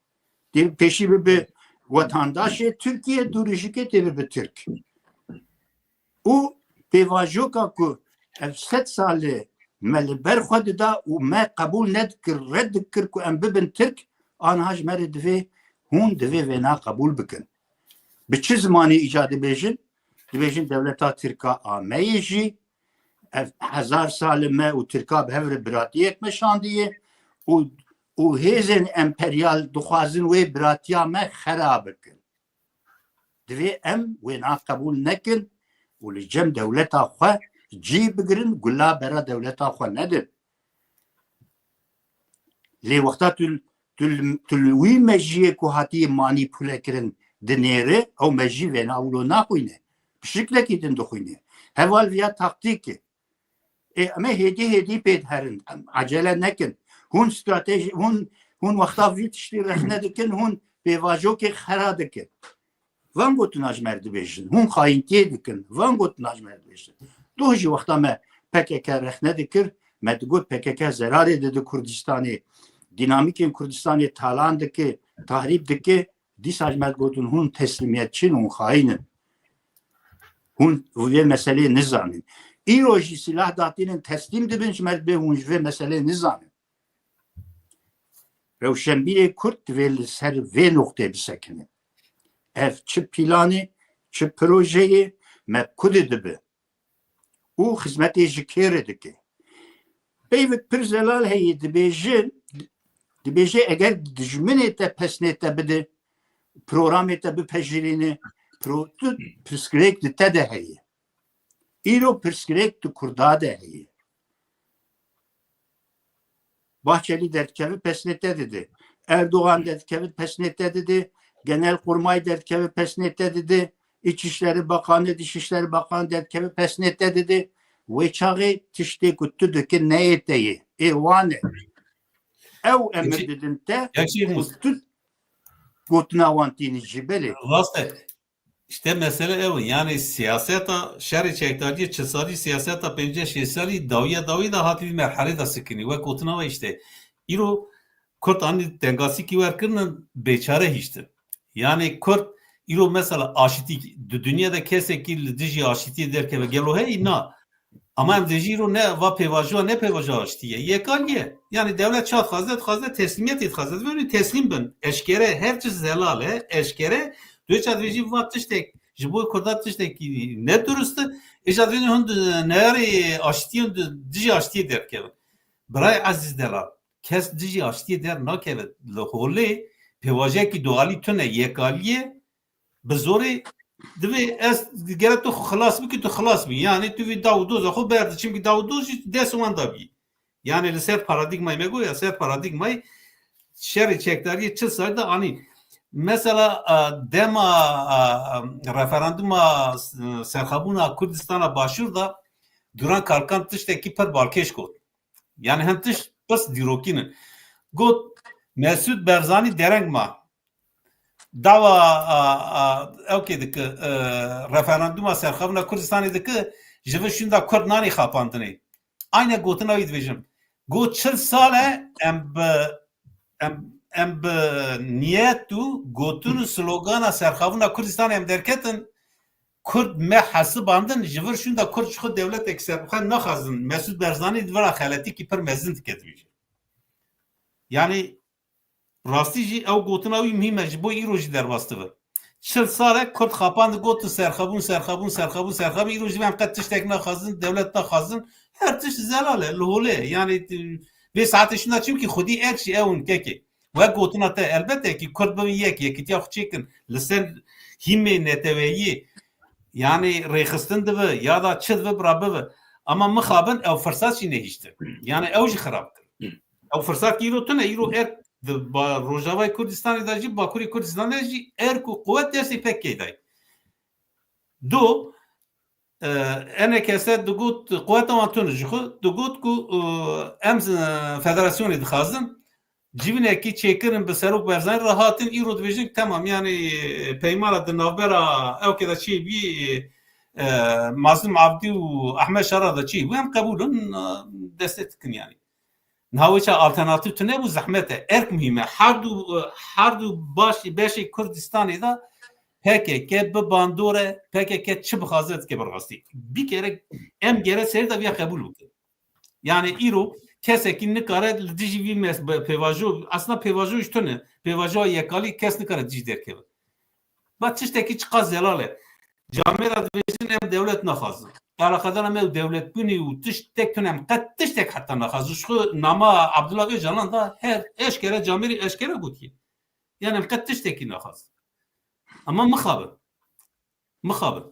Tê pêşî bibe wetandaşê Tirkiye, dûrî jî ke tê bibe Tirk. Û pêvajoka ku ev sed sal e me li ber xwe dida û me qebûl nedikir, red dikir ku em bibin Tirk, aniha ji me re divê, hûn divê vêna qebûl bikin. Bi çi zimanê îca dibêjin? Dibêjin dewleta Tirka a me ye jî, ev hezar sal e me û Tirka bi hev re biratiyek me şandiye û, û hêzên emperyal dixwazin wê biratiya me xera bikin. Divê em wêna qebûl nekin û li cem dewleta xwe cî bigirin, gula bera dewleta xwe nedin. Lê wexta tu, tu, tu li wî mejiyê ku hatiye manîpule kirin dinêre, ew mejî vêna wilo naxwîne. Bi şiklekî din dixwîne. Heval viya taktîk e. Ê, em ê hêdî hêdî pê diherin. Em acele nekin. Hûn strateji, hûn, hûn wexta vî tiştî rexne dikin, hûn pêvajokê xera dikin. Van gotina ji me re dibêjin. Hûn xayîntiyê dikin. Van gotina ji me re dibêjin. Doh jî wexta me P K K rexne dikir, me digot P K K zerarê dide Kurdistanê. Dînamîkên Kurdistanê talan dike, tahrîb dike. Dîsa ji me digotin hûn teslîmiyetçî ne, hûn xayîn in. Hûn vê meseleyê nizanin. Îro jî sîlah datînin, teslîm dibin, ji me re dibê hûn ji vê meseleyê nizanin. Rewşenbîrê Kurd divê li ser vê noqtê bisekine. Ev çi planê, çi projeyê, me ku de dibe û xizmetê ji kê re dike? Peyvek pir zelal heye, dibêje, dibêje eger dijminê te pesnê te bide, programê te bipejirîne, pro-, tu pirsgirêk di te de heye. Îro pirsgirêk di Kurda de heye. Bahçelî derdikeve pesnê te dide. Erdogan derdikeve pesnê te dide. Genelkurmay derdikeve pesnê te dide. İçişleri Bakanı, Dışişleri Bakanı derdikeve pesnê te dide. Wê çaxê tiştê ku tu dike neyê te ye. Ê wan e. Ew emir Peki, didin te. Gerçi û tu gotina wan tînî jî belê. Rast e. İşte mesele ew e. Yani siyaseta şerê çekdariyê çil salî, siyaseta pêncî şêst salî dawiya dawî de hatî vî merhelê de sikinî. Wek gotina we işte. Îro Kurd anî tengasîkî wer kirinin bêçare hiştin. Yani Kurd îro mesela aşitî, di dinya de kesekî li dijî aşitiyê derkeve gelo heyî na. Ama em dê jî îro ne va pêvajoya ne pêvajoya aştî ye. Yek alî ye. Yani dewlet çawa dixwaze, dixwaze teslîmiyetê dixwaze. Divê hûn teslîm bin. Eşkere her çi zelal e, eşkere. Dê çawa divê jî va tiştek, ji bo Kurda tiştekî ne durust e. Ê çawa divê hûn di neyarê aştiyê, hûn di dijî aştiyê derkevin. Birayê ezîz delal, kes dijî aştiyê der nakeve. Li holê pêvajoyekî dualî tune, yekaliyê bi zorê divê ez gere tu xwe xilas bikî, tu xilas bî. Yanî tu vî daw û doza xwe berdî, çimkî daw û doz jî dest wan de bî. Yanî li ser paradîgmayê me goya, ser paradîgmayê şerê çekdariyê çil salî de anî. Mesela, e, dema, e, referanduma, e, serxwebûna Kurdistana Başûr de Duran Kalkan tiştekî pir balkêş got. Yanî hin tişt pis dîrokî ne. Got, Mesûd Barzanî dereng ma. Dawa, a, a, ewkê dike, e, referanduma serxwebûna Kurdistanê dike, ji vir şûnda Kurd nanî xapandinê. Ayne gotina wî dibêjim. Got, çil sal e em bi, em, em bi niyet û gotin û slogana serxwebûna Kurdistanê em derketin, Kurd me hesibandin, ji vir şûnda Kurd ji xwe dewletek serbixwe naxwazin. Mesûd Barzanî di vira xeletîkî pir mezin dike dibêje. Yanî rastî jî ew gotina wî muhîm e, ji bo îro jî derbas dibe. Çil sal e Kurd xapand, digot serxwebûn, serxwebûn, serxwebûn, serxwebûn. Îro jî em qet tiştek naxwazin, dewlet naxwazin. Her tişt zelal e, li holê. Yanî, e, vê saetê şûnda çimkî xwedî erk jî ew in kekê. Wek gotina te, elbette kî Kurd bibin yek, yekîtiya xwe çêkin. Li ser hîmê neteweyî, yanî rêxistin dibe, ya da çi dibe, bira bibe. Ama mixabin ew firsat jî nehiştin. Yanî ew jî xirab kir. Ew firsat kî îro tune, îro erk di ba-, Rojavayê Kurdistanê de jî, Bakurê Kurdistanê de jî erk û quwet destê P K K'ê dayî. Do, e, enekese digot, quweta wan tune ji xwe, digot ku, e, em, e, federasyonê dixwazin. Civînekî çêkirin bi Serok Barzanî re hatin, îro dibêjin, temam, yanî, e, peymana di navbera ewkê de çêbî, e, Mazlûm Abdî û Ehmed Şara de çêbû, em qebûl in, e, destê dikin yanî. Niha wê çax alternatîf tune bû, zehmet e. Erk muhîm e. Her du, her du baş, beşê Kurdistanê de P K K bi bandor e, P K K çi bixwaze dike bi rastî. Bi kere em gere serê de viya qebûl bikin. Yanî îro kesekî nikare li dijî vî mes-, be-, pêvajo, aslında pêvajo jî tune. Pêvajoya yekalî kes nikare dijî derkeve. Ba tiştekî çiqas zelal e. Camêra dibêjin em dewlet naxwazin. Eleqedara me û dewletbûnê û tiştek tune, em qet tiştek heta naxwazin. Ji xwe nama Abdullah Ocalan da her eşkere camêrî eşkere gotiye. Yanî em qet tiştekî naxwazin. Ama mixabin. Mixabin.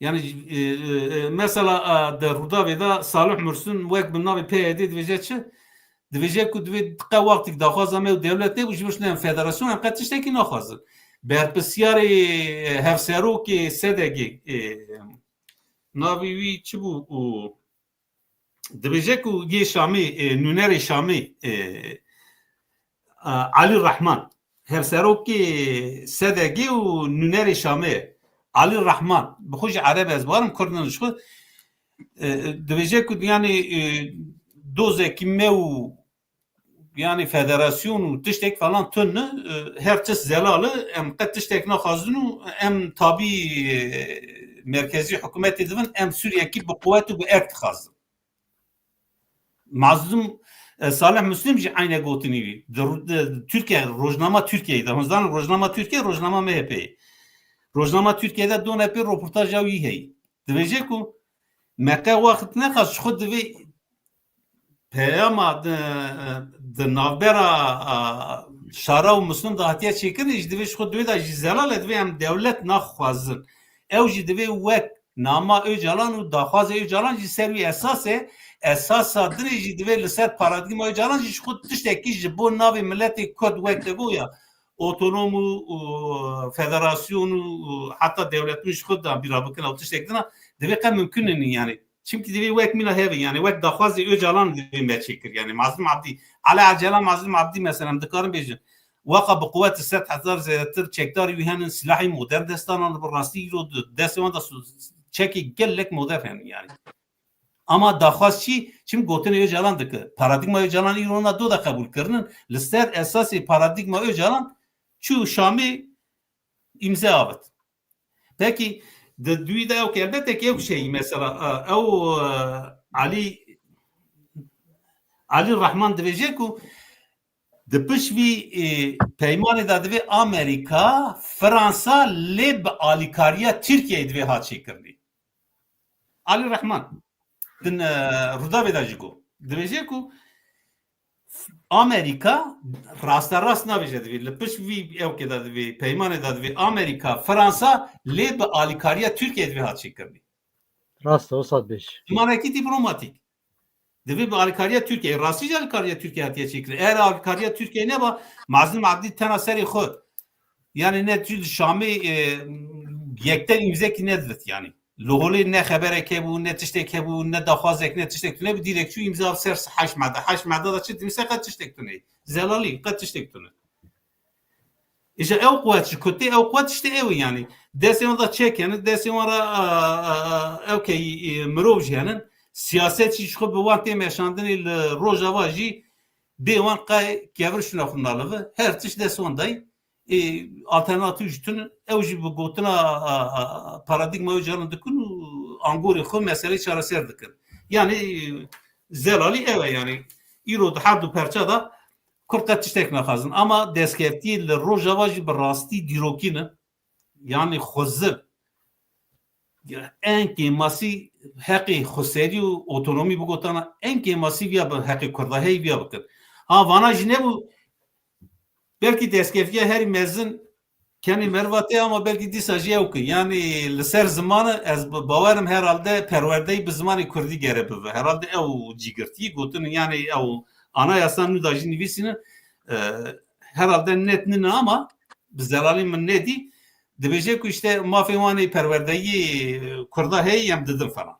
Yanî, e, e, e, mesela, e, di Rûdawê de Salih Mursin wek bi navê P Y D dibêje çi? Dibêje ku divê qe wextîk daxwaza me û dewlet nebû, ji bo şûnde em federasyon em qet tiştekî naxwazin. Berpirsiyarê, e, hevserokê SDG'ê, e, navê wî çi bû? Û dibêje ku yê Şamê, e, nûnerê Şamê, e, e, Alî Rehman, hevserokê SDG'ê û nûnerê Şamê, Alî Rehman, bi xwe jî Ereb ez barim, Kurd in ji xwe, e, dibêje ku, yanî, e, dozekî me û, yanî, federasyon û tiştek falan tune, e, her tişt zelal e, em qet tiştek naxwazin û em tabî, e, merkezî hikûmetê dibin, em Sûriyekî bi quwet û bi erk dixwazin. Mazlûm, e, Salih Muslim jî eyne gotinî wî. Di, di Tirkiye, rojnama Tirkiyeyê de. Hûn zanin rojnama Tirkiye, rojnama M H P'ê. Rojnama Tirkiye de done pê roportaja wî heye. Dibêje ku me qe wext nexwest, ji xwe divê peyama di, di navbera, a, Şara û Muslim de hatiye çêkirin, jî divê ji xwe divê de jî zelal e, divê em dewlet naxwazin. Ew jî divê wek nama Ocalan û daxwazê Ocalan jî ser wî esas e. Esasa din jî divê li ser paradîgma Ocalan jî ji xwe tiştekî ji bo navê miletê Kurd wek te goya otonom û, û federasyon û, û heta dewletbûn ji xwe de bîra bikin ew tiştek dina divê qe mimkun in yanî. Çimkî divê wek mîna hevin yanî wek daxwazê Ocalan divê me çêkir yanî Mazlûm Abdî. Ala Ecela Mazlûm Abdî mesela em dikarin bêjin. Waka bi quwet sed hezar zêdetir çekdarî wî henin, silahê modern destanan li bi rastî îro di destê wan de su-, çekê gelek modern henin yanî. Ama daxwaz çi? Çim gotinê Ocalan dike. Paradîgma Ocalan îro na do de qebûl kirinin. Li ser esasê paradîgma Ocalan çû Şamê îmze avêt. Pekî di dûyî de ew ki elbette ki ew şeyî mesela, e, ew, e, Alî, Alî Rehman dibêje ku di pişt vî, e, peymanê de divê Amerîka, Fransa lê bi alîkariya Tirkiyeyê divê hat çêkirinê. Alî Rehman din, e, Rûdawê de jî got. Dibêje ku Amerîka rasterast nabêje divê. Li pişt vî ewkê de divê, peymanê de divê Amerîka, Fransa lê bi alîkariya Tirkiyeyê divê hat çêkirinê. Rast e, wisa dibêjî. Zimanekî dîplomatîk. Divê bi alîkariya Tirkiyeyê. Rastî jî alîkariya Tirkiyeyê hatiye çêkirin. Eger alîkariya Tirkiyeyê neba, Mazlûm Ebdî tena serê xwe. Yanî ne tu li Şamê, e, yekten îmzekî nedivit yanî. Li holê ne xeberek hebû, ne tiştek hebû, ne daxwazek, ne tiştek tune bi dîrek çû îmza ser heşt mada. Heşt mada da çi dinivîse qet tiştek tune. Zelalî, qet tiştek tune. Îşte ew quwet ji kutê, ew quwet işte ew yanî. Destê wan da çekene, destê wan ra, a, a, a, ew key, e, mirov jî henin. Siyaset jî ji xwe bi wan tê meşandinê li Rojava jî bê wan qey kevir şuna xwe nalive. Her tişt dest wan dayî. E, alternatîf jî tune, ew jî bi gotina, a, a, a, paradîgma Ocalan dikin û angorê xwe meselê çareser dikin. Yanî, e, zelalî ew e yanî. Îro di her du perça de Kurd qet tiştek naxwazin. Ama destkeftiyê li Rojava jî bi rastî dîrokî ne. Yanî xwezil. En kêmasî heqê xweserî û otonomî bigotana, en kêmasî viya bi heqê Kurda heyî viya bikin. Ha, vana jî nebû, belkî destkeftîya herî mezin kenê meriva tê, ama belkî dîsa jî ew ki. Yanî li ser ziman e, ez bi-, bawerim herhalde perwerdeyî bi zimanê kurdî gere bibe. Herhalde ew cîgirtî gotin, yanî ew anayasa nû da jî nivîsîne, e, herhalde net nîne ama bi zelalî min nedî. Dibêje ku işte mafê wan ê perwerdeyî kurda heye, em didin falan.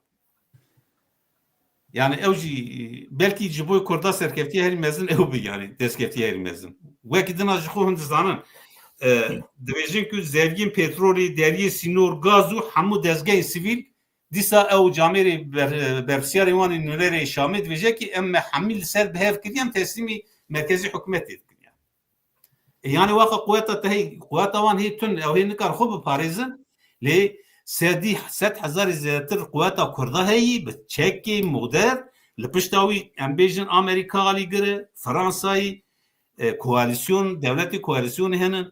Yani ew jî belkî ji bo kurda serkeftiya herî mezin ew bi, yani destkeftî herî mezin. Wekî dina ji xwe hûn dizanin. E, dibêjin ku zevgên petrolê, deriyê sînor, gaz û hemû dezgehên sivîl dîsa ew camêrê ber-, berpirsiyarê wan ê nûnerê Şamê dibêje ki em me hemî li ser bi hev kiriye, em teslîmî merkezî hikûmetê dikin yani. E, yani waxa quweta te hê, quweta wan hê tun, ew hê nikar xwe biparêzin, lê sedî, sed hezarî zêdetir quweta kurda heyî, bi çekê, moder, li pişta wî em bêjin Amerîka alîgir e, Fransayî, e, koalîsyon, dewletê koalîsyonê hene.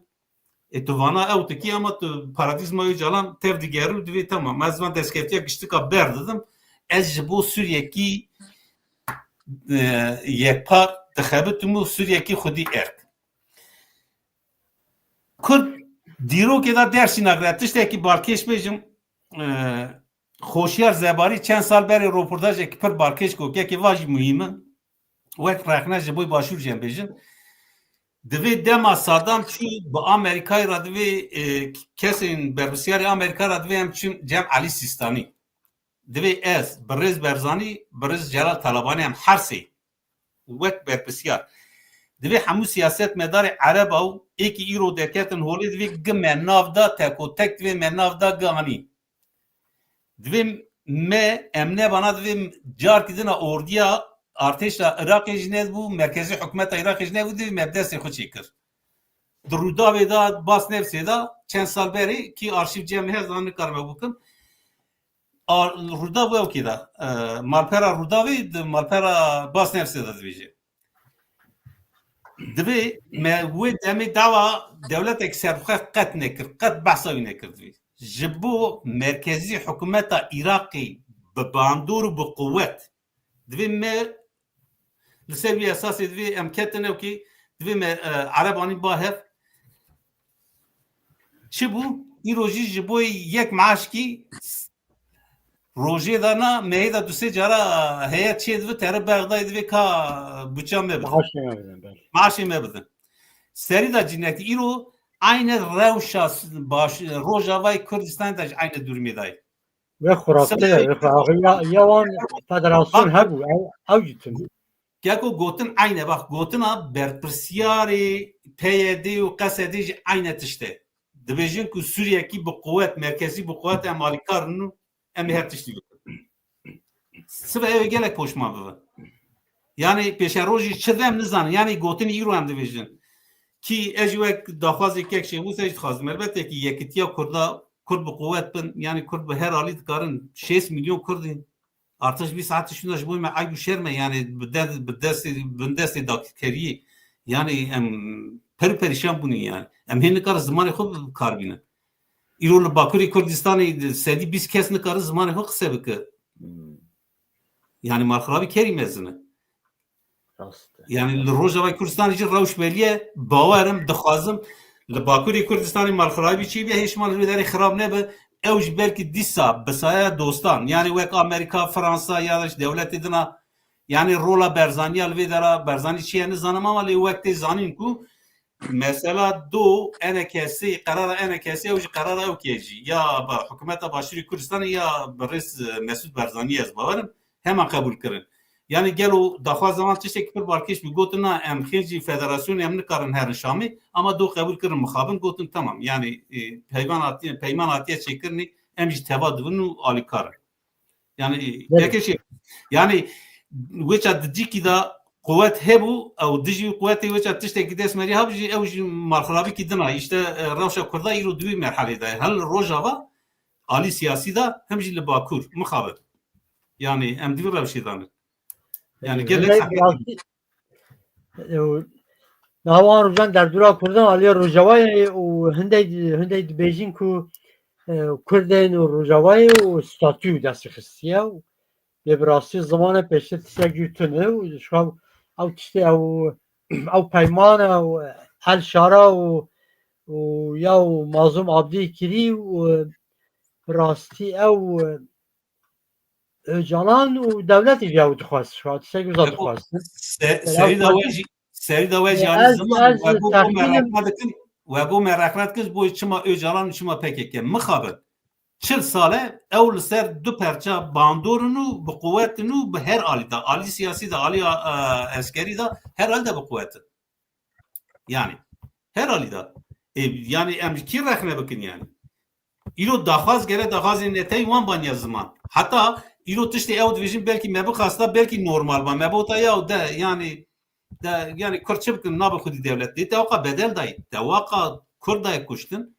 E, tu vana ew tikî ama tu paradîzma Ocalan tev digerî û divê tamam. Ez van destkeftîya giştika berdidim. Ez ji bo Sûriyekî, e, yekpar dixebitim û Sûriyekî xwedî erk. Kurd dîrokê de dersî nagire. Tiştekî balkêş bêjim, e, Xoşyar Zebarî çend sal berê roportajekî pir balkêş got, yekê va jî muhîm e. Wek rexne ji bo Başûr jî em bêjin. Divê dema Saddam çû bi Amerîkayê re divê, e, kesên berpirsiyarê Amerîka re divê em çin cem Elî Sîstanî. Divê ez, birêz Berzanî, birêz Celal Talabanî em her sê wek berpirsiyar. Divê hemû siyasetmedarê ereba û êkî îro derketin holê divê gi me nav da tekotek, divê me nav da gi anî. Divê me, em nebana divê carkî dina ordiya artêşa Iraqê jî nebû, merkezî hikûmeta Iraqê jî nebû, divê me bi destê xwe çêkir. Di Rûdawê de, Basnevsê de, çend sal berê, kî arşîv cem hezan nikarime bikim. A, Rûdav wewkê de, e, malpera Rûdavê di malpera Basnevsê de dibêje. Divê me wê demê dawa dewletek serbixwe qet nekir, qet behsa wî nekir divê. Ji bo merkezî hikûmeta Iraqê bi bandor û bi quwet divê me li ser wî esasê divê em ketin ewkê, divê me, e, Erebanî ba hev. Çi bû? Îro jî ji bo yek maaşkî rojê de na mehê de du sê cara heyet çê divi tere Bexdayê divê ka buça me bidin. Maaşê me bidin, belê. Maaşê me bidin. Serî de cinekî îro aynı rewşa baş, Rojavayê Kurdistanê de jî aynı durumê de ye. Ve xurafte ye, ve ya, ya wan federasyon hebû, ew, ew jî tune. Keko gotin eyne, bak, gotina berpirsiyarê P Y D û Q S D jî eyne tişt e. Dibêjin ku Sûriyekî bi quwet, merkezî bi quwet em alîkar in û em ê her tiştî bikin. Sibe ew ê gelek poşman bibe. Yani pêşerojî çi ve em nizanin. Yani gotin îro em dibêjin. Kî ez jî wek daxwazê kek Şêxmûsê jî dixwazim. Elbette ki yekitiya Kurda, Kurd bi quwet bin. Yani Kurd bi her alî dikarin. Şêst milyon Kurd in. Artık bir saat şuna ji bo me eyb û şerm e, yani bi de-, bi destê, bin destê dagirkeriyê. Yani em per perîşan bûne yani. Em hê nikare zimanê xwe bi kar bîne. Îro li Bakurê Kurdistanê sedî bîst kes nikare zimanê xwe qise bike. Hmm. Yani malxirabî kerî mezin e. Rast e. Yani li Rojavayê Kurdistanê jî rewş belî ye. Bawer im, dixwazim li Bakurê Kurdistanê malxirabî çêbibe, hêj mal li wê derê xirab nebe. Ew jî belkî dîsa bi saya dostan, yani wek Amerîka, Fransa ya da ji dewletê dina, yani rola Berzaniya li vê dera, Berzanî çi ye nizanim ama lê wek tê zanîn ku mesela do enekesê, qerara enekesê ew jî qerara ew kê jî. Ya ba-, hikûmeta Başûrê Kurdistanê ya bi rêz, e, Mesûd Berzanî ez bawer im, heman qebûl kirin. Yani gelo daxwaza wan tiştekî pir balkêş bû. Gotin na em xêncî federasyonê em nikarin herin Şamê, ama do qebûl kirin mixabin, gotin tamam. Yani, e, peyman hatiye, peyman hatiye çêkirinê, em jî teva dibin û alîkar in. Yani, e, Belê. Yeke şey, yani wêça di cîkî de quwet hebû, ew dijî wî quwetê wêça tiştekî dest merî hebû jî, ew jî malxirabîkî dina. Îşte, e, rewşa Kurda îro di wî merhelê de ye. Hem li Rojava, alî siyasî de, hem jî li Bakur, mixabin. Yani em di vî rewşê de ne. Yani gelek Gelek zehmet rastî, e, û nava wan rojan derdora Kurdan aliyê Rojavayê û hindê, hindê dibêjin ku, e, Kurdên û Rojavayê û statû destê xistiye û lê bi rastî zimanê pêştir tiştek jî tune û ji xwe ew tiştê ew, ew peymane û El Şara û, û ya û Mazlûm Abdî kirî û bi rastî ew Ocalan û dewletê jî ew dixwest, ji wan tiştekî wisa Ebo, dixwest. Se-, Serî da we jî, serî da we jî Ê, alî ez, ziman ez we bû, bû me texmînim rexne dikin, we bû me rexne dikin, bo çima Ocalan û çima P K K. Mixabin. Çil sal e, ew li ser du perça bandor in û bi quwet in û bi her alî de, alî siyasî de, alî, a, a, eskerî de, her alî de bi quwet in. Yani, her alî de. E, yani, em ji kî rexne bikin yani? Îro daxwaz gere daxwazên netewî wan baniya ziman. Heta îro tiştê ew dibêjin belkî me bixwesta, belkî normal ba. Me bota ya de, yani, de, yani, Kurd çi bikin, nabe xwedî dewlet. Dê te waqa bedel dayî. Te waqa Kurd dayê kuştin.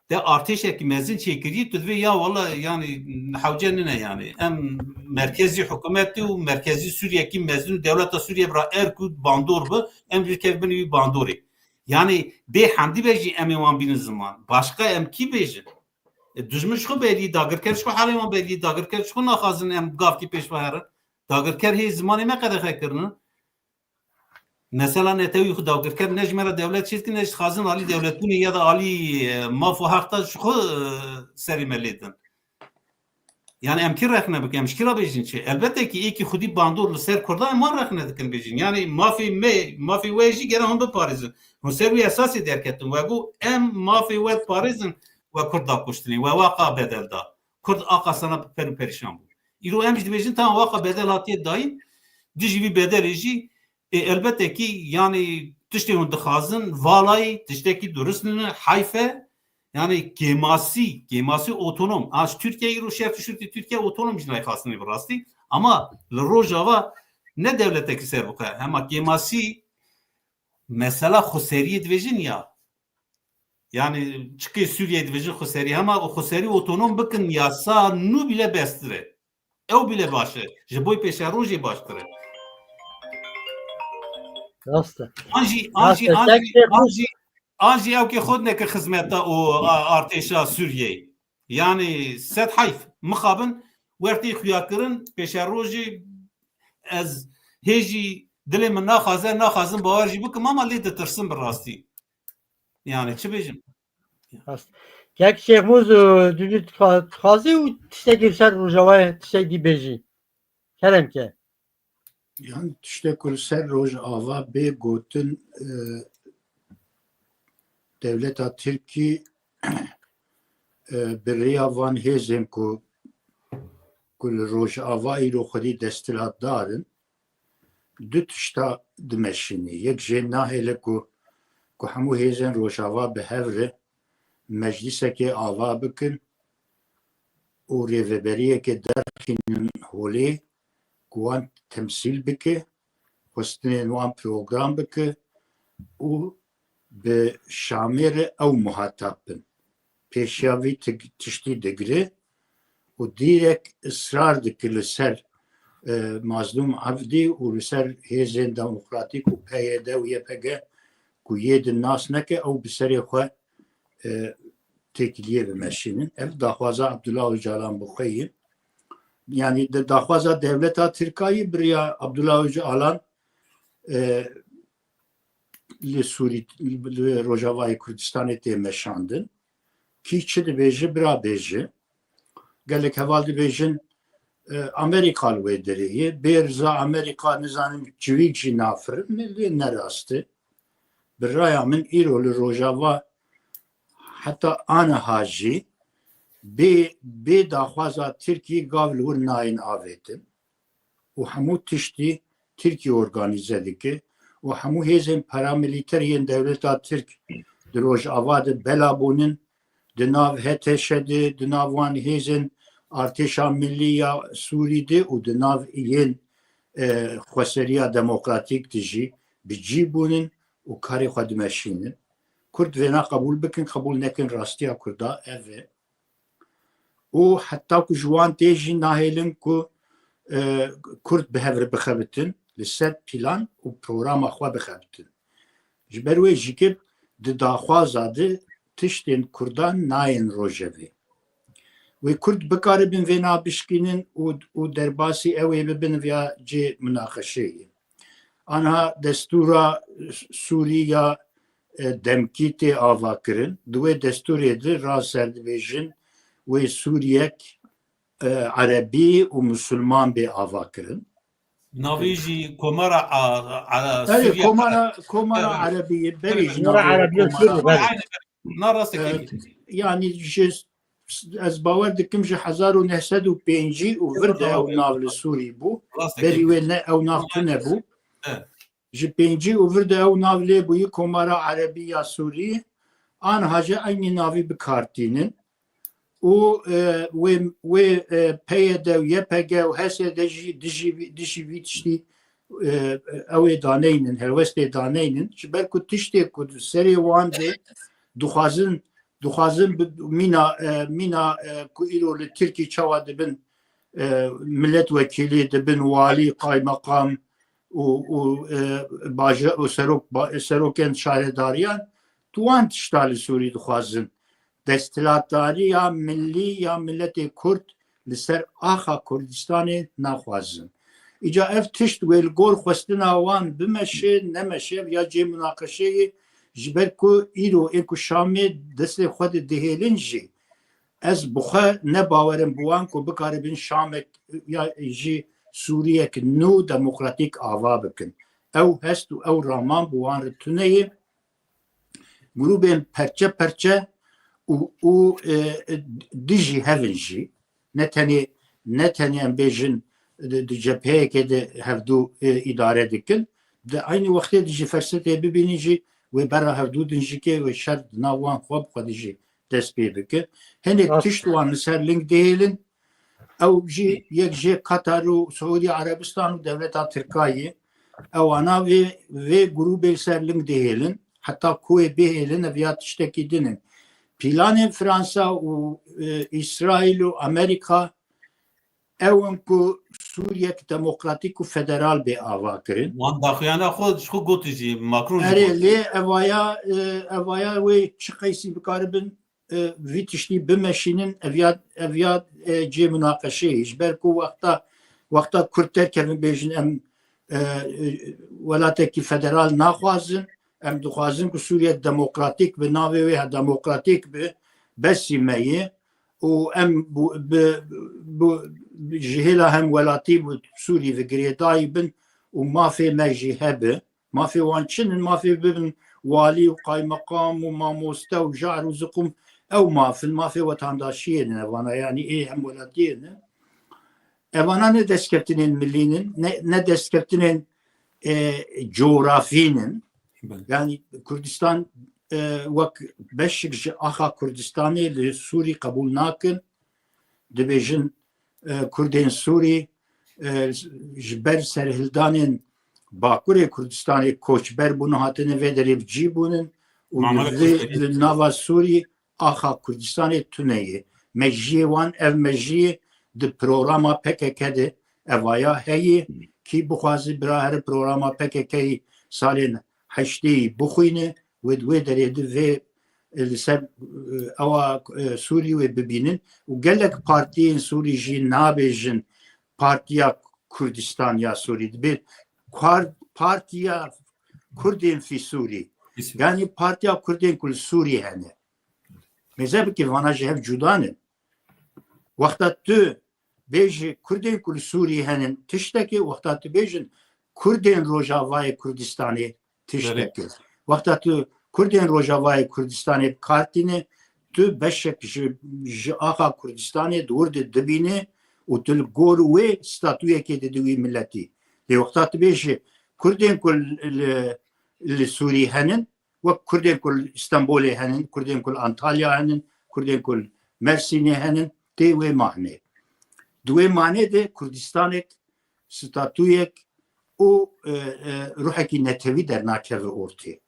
Te artêşekî mezin çêkirî, tu divê ya wala, yani, hewce nine yani. Em merkezî hikûmetê û merkezî Sûriyekî mezin û dewleta Sûriye bira erk û bandor bi, em jî kevin bin wî bandorê. Yani bê hendî be jî em ê wan bînin ziman. Başqa em kî bêjin? E, dijmin ji xwe belî, dagirker ji xwe halê wan belî, dagirker ji xwe naxwazin em gavkî pêş ve herin. Dagirker hê zimanê me qedexe kirine. Mesela netewî xwe dagirker ne ji me re dewlet çêdikin, ne jî dixwazin alî dewletbûnê ya da alî, e, maf û heq de ji xwe, e, serê me lê din. Yani em kî rexne bikin, em ji kî re bêjin çi? Elbette ki êkî xwedî bandor li ser Kurda em wan rexne dikin bêjin. Yani mafê me, mafê we jî gere hûn biparêzin. Hûn ser wî esasê derketin. We got em mafê we diparêzin, we Kurd da kuştinê, we waqa bedel da. Kurd a qasana per û perîşan bû. Îro em jî dibêjin, tamam, waqa bedel hatiye dayîn, dijî vî bedelê jî, ê, elbette ki, yani, tiştê hûn dixwazin, valayî, tiştekî durist nîne, heyf e. Yani, kêmasî, kêmasî otonom. A, ji Tirkiye îro şert û şurtî Tirkiye otonom jî nayê xwestinê bi rastî. Ama li Rojava ne dewletekî serbixwe. Hema kêmasî, mesela xweseriyê dibêjin ya. Yani çikê Sûriyeyê dibêjin xweserî, hema xweserî otonom bikin, yasa nû bîle bestir e. Ew bîle baş e. Ji bo pêşerojê baştir e. Rast e. An jî, an Rast jî, e. an Tek jî, tek an jî, an jî ew kê xwe neke xizmeta û a-, artêşa Sûriyeyê. Yani sed heyf. Mixabin wertê xuya kirin, pêşerojê ez hê jî dilê min naxwaze, naxwazim bawer jî bikim, ama lê ditirsim bi rastî. Yani çi bêjim? Rast. Kek Şêxmûz û Dûdû dixwa-, dixwazî û tiştekî li ser Rojavayê tiştekî bêjî. Kerem ke. Yani tiştek ku li ser Rojava bê gotin, e, dewleta Tirkî, e, bi rêya van hêzên ku, ku li Rojava îro xwedî desthilatdar in, du tişta dimeşînî. Yek jê nahêle ku, ku hemû hêzên Rojava bi hev re meclîsekê ava bikin û rêveberiyekê derxînin holê ku wan temsîl bike, xwestinên wan program bike û bi Şamê re ew muhatap bin. Pêşiya vî ti-, tiştî digire û dîrek israr dike li ser, e, Mazlûm Evdî û li ser hêzên demokratîk û P Y D û Y P G ku yê di nas neke, ew bi serê xwe, e, têkiliyê bimeşînin. Ev daxwaza Abdullah Ocalan bi xwe ye. Yanî di daxwaza dewleta Tirkayî bi riya Abdullah Ocalan e, li Sûrî, li Rojavayê Kurdistanê tê meşandin. Kî çi dibêje, bira bêje. Gelek heval dibêjin, e, Amerîka li wê derê ye. Bê riza Amerîka, nizanim çivîk jî nafirin, lê ne rast e. Bi raya min îro li Rojava heta aniha jî bê, bê daxwaza Tirkî gav li wir nayên avêtin û hemû tiştî Tirkî organîze dike û hemû hêzên paramilîter yên dewleta Tirk di Rojava de bela bûnin, di nav H T Ş de, di nav wan hêzên artêşa milî ya Sûrî de û di nav yên, e, xweseriya demokratîk de jî bi cî bûnin û karê xwe dimeşînin. Kurd vêna qebûl bikin, qebûl nekin, rastiya Kurda ev e. Û heta ku ji wan tê jî nahêlin ku, e, Kurd bi hev re bixebitin li ser plan û programa xwe bixebitin. Ji ber wê jî ki di daxwaza de tiştên Kurdan nayên rojevê. Wê Kurd bikaribin vêna bişkînin û, û derbasî ew ê bibin viya cê munaqeşeyê. Anha destûra Sûrî ya, e, demkî tê avakirin. Di wê destûrê de raser dibêjin wê Sûriyek, e, Erebî û Musulman bê avakirin. Navê jî Komara A-, A-, Erê, Sûriye. Komara, Komara Evet. Erebî, berê Evet. jî Komara navê Erebî Komara Sûrî, Erebî. Aynen. Na rasteke Evet. Yanî ji, ez bawer dikim ji hezar û neh sed û pêncî û vir de ew nav li Sûrî bû. Rasteke. Berî wê ne ew nav tune bû. Evet. Ji pêncî û vir de ew nav lê bûyî Komara Erebî ya Sûrî. Aniha jî eynî navî bi kar tînin. Û, e, wê, wê, e, P Y D û Y P G û H S D jî dijî vî, dijî vî tiştî, e, ew ê daneynin, helwestê daneynin. Ji ber ku tiştê ku di serê wan de dixwazin, dixwazin bi, mîna, e, mîna, e, ku îro li Tirkî çawa dibin, e, miletwekîlî, dibin walî, qaymeqam û, û, e, baje-, û serok, ba-, serokên şaredariyan, tu wan tişta li Sûrî dixwazin. Desthilatdariya milî ya miletê Kurd li ser axa Kurdistanê naxwazin. Îca ev tişt wê li gor xwestina wan bimeşe, nemeşe, ya cê munaqeşeyê, ji ber ku îro ê ku Şamê destê xwe de dihêlin jî, ez bi xwe ne bawer im bi wan ku bikaribin Şamek ya jî Sûriyek nû demokratîk ava bikin. Ew hest û ew raman bi wan re tune ye. Grûbên perçe perçe û, û, e, dijî hev in jî. Ne tenê, ne tenê em bêjin di, di cepheyekê de hevdû, e, îdare dikin. Di eynî wextê de jî fersetê bibînin jî wê bera hevdû din jî ke wê şer di nav wan xwe bi xwe de jî dest pê bike. Hinek Rast. Tişt wan li ser ling dihêlin. Ew jî yek jê Qatar û Siûdî Erebistan û dewleta Tirkayê. Ewana vê, vê grûbê li ser ling dihêlin. Heta ku wê bihêlin, ev ya tiştekî din in. Planên Fransa û, e, Îsraîl û Amerîka ew in ku Sûriyek demokratîk û federal bê ava kirin. Wan daxuyana xwe ji xwe gotin jî, Macron jî Erê, got. Lê evaya, e, evaya wê çi qeysî bikaribin, e, vî tiştî bimeşînin, ev ya, ev ya, e, cê munaqeşeyê. Ji ber ku wexta, wexta Kurd derkevin bêjin em, e, e, welatekî federal naxwazin, em dixwazin ku Sûriye demokratîk bi navê wê he demokratîk bi, besî me ye û em bu, bi, bu, bi, ji hêla hemwelatî bi Sûrî ve girêdayî bin û mafê me jî hebe. Mafê wan çi in? Mafê bibin walî û qaymeqam û mamoste û jar û ziqûm, ew maf in, mafê wetandaşiyê ne vana, yanî ê hemwelatiyê ne. Evana ne destkeftinên milî nin, ne, ne destkeftinên, e, coğrafî nin. Belê. Yanî Kurdistan, e, wek beşik ji axa Kurdistanê li Sûrî qebûl nakin. Dibêjin, e, Kurdên Sûrî, e, ji ber serhildanên Bakurê Kurdistanê koçber bûn, hatine vê derê bi cî bûnin û Mamele li vê, koçberî. Li nava Sûrî axa Kurdistanê tune ye. Mejiyê wan ev mejiyê di programa P K K de evaya heye. Kî bixwaze bira here programa P K K'yê salên heştê bixwîne, wê di wê derê de vê, e, li ser, e, ewa, e, Sûrî wê bibînin û gelek partiyên Sûrî jî nabêjin Partiya Kurdistan ya Sûrî, dibê kar-, Partiya Kurdên fî Sûrî. Fî Sûrî. Yanî Partiya Kurdên ku li Sûrî hene. Mêze bike vana ji hev cuda ne. Wexta tu bêjî Kurdên ku li Sûrî henin tiştekê, wexta tu bêjin Kurdên Rojavayê Kurdistanê tiştekê. Wexta tu Kurdên Rojavayê Kurdistanê bi kar tîne, tu beşek ji, ji axa Kurdistanê di wir de dibîne û tu li gor wê statuyekê didî wî miletî. Lê wexta tu bêjî Kurdên ku li, li, li Sûrî henin, wek Kurdên ku li Stenbolê henin, Kurdên ku li Antalya henin, Kurdên ku li Mersînê henin, tê wê manê. Di wê manê de Kurdistanek, statuyek û, e, e, ruhekî netewî dernakeve ortê.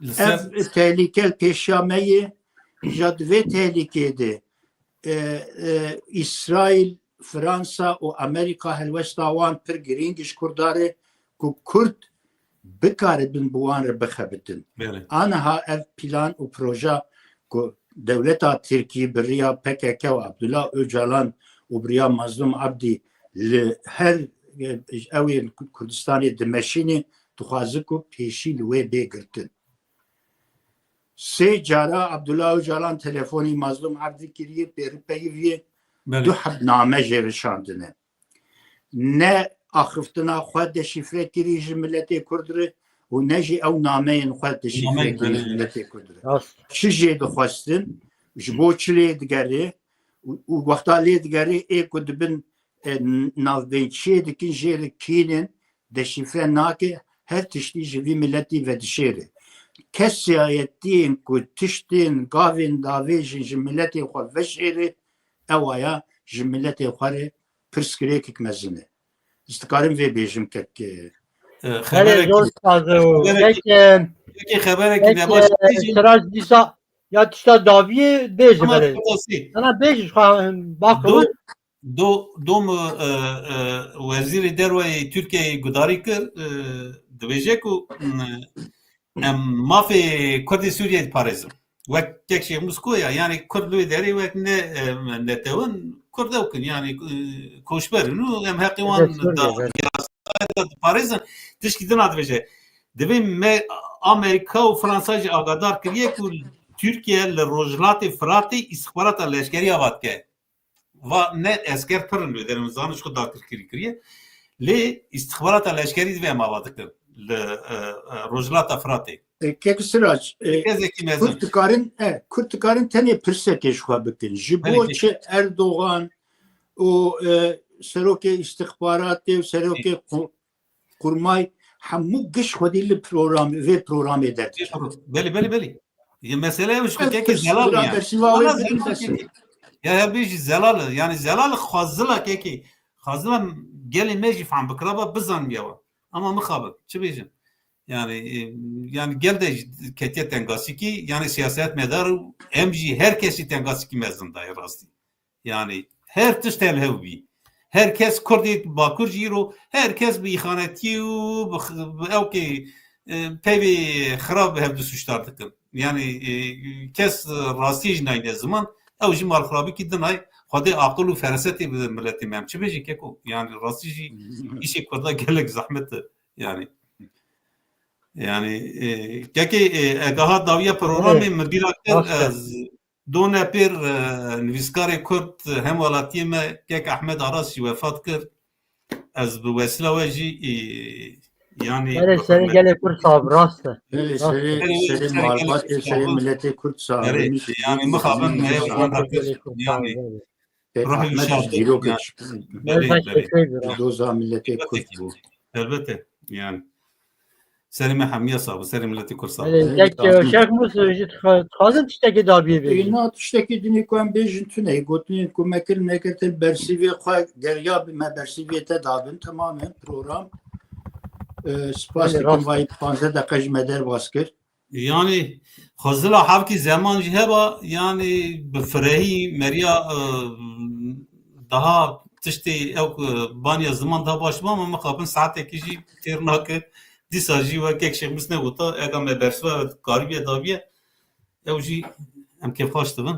Li ser Ev tehlîke li pêşiya me ye, ja di vê tehlîkê de, e, e, Îsraîl, Fransa û Amerîka helwesta wan pir girîng ji Kurda re ku Kurd bikaribin bi wan re bixebitin. Belê. Aniha ev plan û proja ku dewleta Tirkî bi riya P K K û Abdullah Ocalan û bi riya Mazlûm Abdî li her, e, ew ê Kurdistanê dimeşîne, dixwaze ku pêşî li wê bê girtin. Sê cara Abdullah Ocalan telefonî Mazlûm Abdî kiriye, pêripeyiviyê Belê. du heb name jê re şandine. Ne axiftina xwe deşîfre kirî ji miletê Kurd re û ne jî ew nameyên xwe deşîfre Nameyên kirî ji belê. miletê Kurd re. Rast. Çi jê dixwestin, ji bo çi lê digerê û, û wexta lê digerê ê ku dibin, e, navbeyçiyê dikin jê re kînin, deşîfre nake, her tiştî ji vî miletî vedişêre. Kesayetiyên ku tiştên gavên davêjin ji miletê xwe veşêre, ew aya ji miletê xwe re pirsgirêkek mezin e. Ez dikarim vê bêjim kek, e, E, Belê, xeberekî, zor saz e û xeberekî, pek, e, kekê xeberekî pek, nebaş e, tê jî. Siraj dîsa ya tişta daviyê bêjim Ama belê. Qasî. Sana bêjim, xwe, bak Do, û do, do mu, e, e, wezîrê derweyê Tirkiyeyê gudarî kir, e, dibêje ku, m, em mafê Kurdê Sûriyeyê diparêzin. Wek kek Şêx Musko ya, yani Kurd li wê derê wek ne, e, netewin, Kurd ew kin, yani, e, koçber in û em heqê wan Evet, Sûriye, da, evet. yasaya da diparêzin, tişkî din a dibêje. Divê me Amerîka û Fransa jî agadar kiriye ku Tirkiye li Rojhilatê Firatê îstixbarata leşkerî ava dike. Va ne esker pir in wê derê, min zanin ji xwe dagirkirî kiriye. Lê îstixbarata leşkerî divê em ava dikin li, e, e, Rojhilata Firatê. E, Kek Sirac, e, Kezekî mezin. Kurd dikarin, e, Kurd dikarin tenê pirsekê ji xwe bikin. Ji bo Belê. çi Erdogan û, e, serokê îstixbaratê û serokê Belê. ku-, kurmay hemû giş xwedî li programê, vê programê Vê derdikevin. pro-, belê, belê, belê. Ya mesele ew ji xwe Ev kekê pirs zelal bira ya. bersiva wê Ana bikin zelal bes e. kekê. Ya, ya bêjî zelal e. Yani zelal xwazila kekê. Xwazila gelê me jî fehm bikira ba bizanmiye wa. Ama mixabin. Çi bêjin? Yani, e, yani gel de jî ketiye tengasîkî, yani siyasetmedar û em jî her kesî tengasîkî mezin dayê rastî. Yani her tişt li hev bî. Her kes Kurdê Bakur jî îro, her kes bi îxanetiyê û bi x-, bi ewkê, e, peyvê xirab bi hev du sûcdar dikin. Yani, e, kes rastiyê jî nayne ziman, ew jî malxirabîkî din ay, Xwedê aqil û ferasetê bide miletê me. Em çi bêjin keko? Yani rastî jî îşê Kurda gelek zehmet e. Yani, yani, e, kekê, e, egaha dawiya programê Evet. min bîra kir, Rast e. ez Done pêr, e, nivîskarê Kurd, hemwelatiyê me kek Ehmed Aras jî wefat kir. Ez bi wesîla we jî, e, yanî Belê, bi serê hurmet gelê Kurd sax, rast e. Belê, Rast e. serê, Serê, serê serê gelê malbatê, Kurd serê sax. miletê Kurd sax. Belê, Min yanî mixabin me Gelê Kurd sax, yanî gelê Kurd sax, belê. Kek ruhê Ahmed şad jî dîrokek yanî. Belê, Belê, belê. teşekkür ederim. Doza miletê Kurd bû. Elbette, yanî. Serê me hemiya sax bû, serê miletê Kurd sax bû. Belê, Belê, kek, tamam. Şêx Musa jî dixa-, dixwazin tiştekê dabiyê bêjin. Ê, na tiştekê dinê ku em bêjin tune, gotinên ku me kirin, nekirtin, bersîvê xwe geriya bi me bersîvê te dabin, temamen program. Ee, spas Belê, dikim, rast e. vay panzdeh deqe ji me derbas kir. Yani, xwezila hevkî zeman jî heba, yani, bi firehî meriya, e, daha tiştê ew, e, baniya ziman daha baş bû, ama mixabin saetekî jî têr nake. Dîsa jî wek kek Şêx Mus negota, ega me bersiva karibiye dabiye, ew jî em kêfxweş dibin.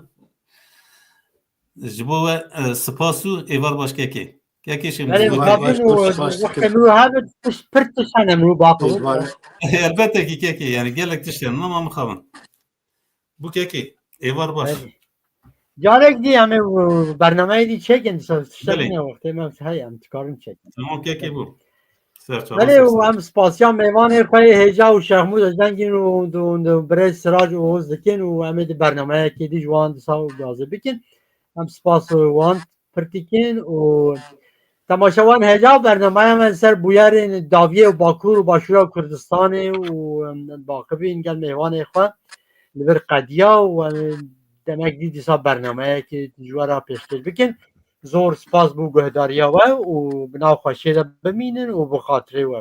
Ji bo we, e, spas û êvar baş kekê. Kekê şim Belê zor. mixabin û wextê min û hebit tişt pir tişt hene min û baqil. Elbette ki kekê, yani gelek tişt hene, ama mixabin. Bu kekê êvar baş. Carek dî em ê bernameyê dî çekin, tiştek Belê. Ne wextê me heye em dikarin çekin. Tamam kekê bu. Ser çava Belê ser û ser. Em spasiya mêvanê xwe yê hêja û Şexmûd Ozengîn û, û, û birêz Sirac û Oğuz dikin û em ê di bernameyekê dî ji wan disa û gazê bikin. Em spas û wan pir dikin û temaşevan hêja bernameya me ser bûyerên dawiyê û Bakur û Başûra Kurdistanê û em, baqibîn gel mêvanê xwe li vir qediya û em demek dî dîsa bernameyekê ji we re pêşkêş bikin. Zor spas bû guhdariya we û bi nav xweşiyê de bimînin û bi xatirê we.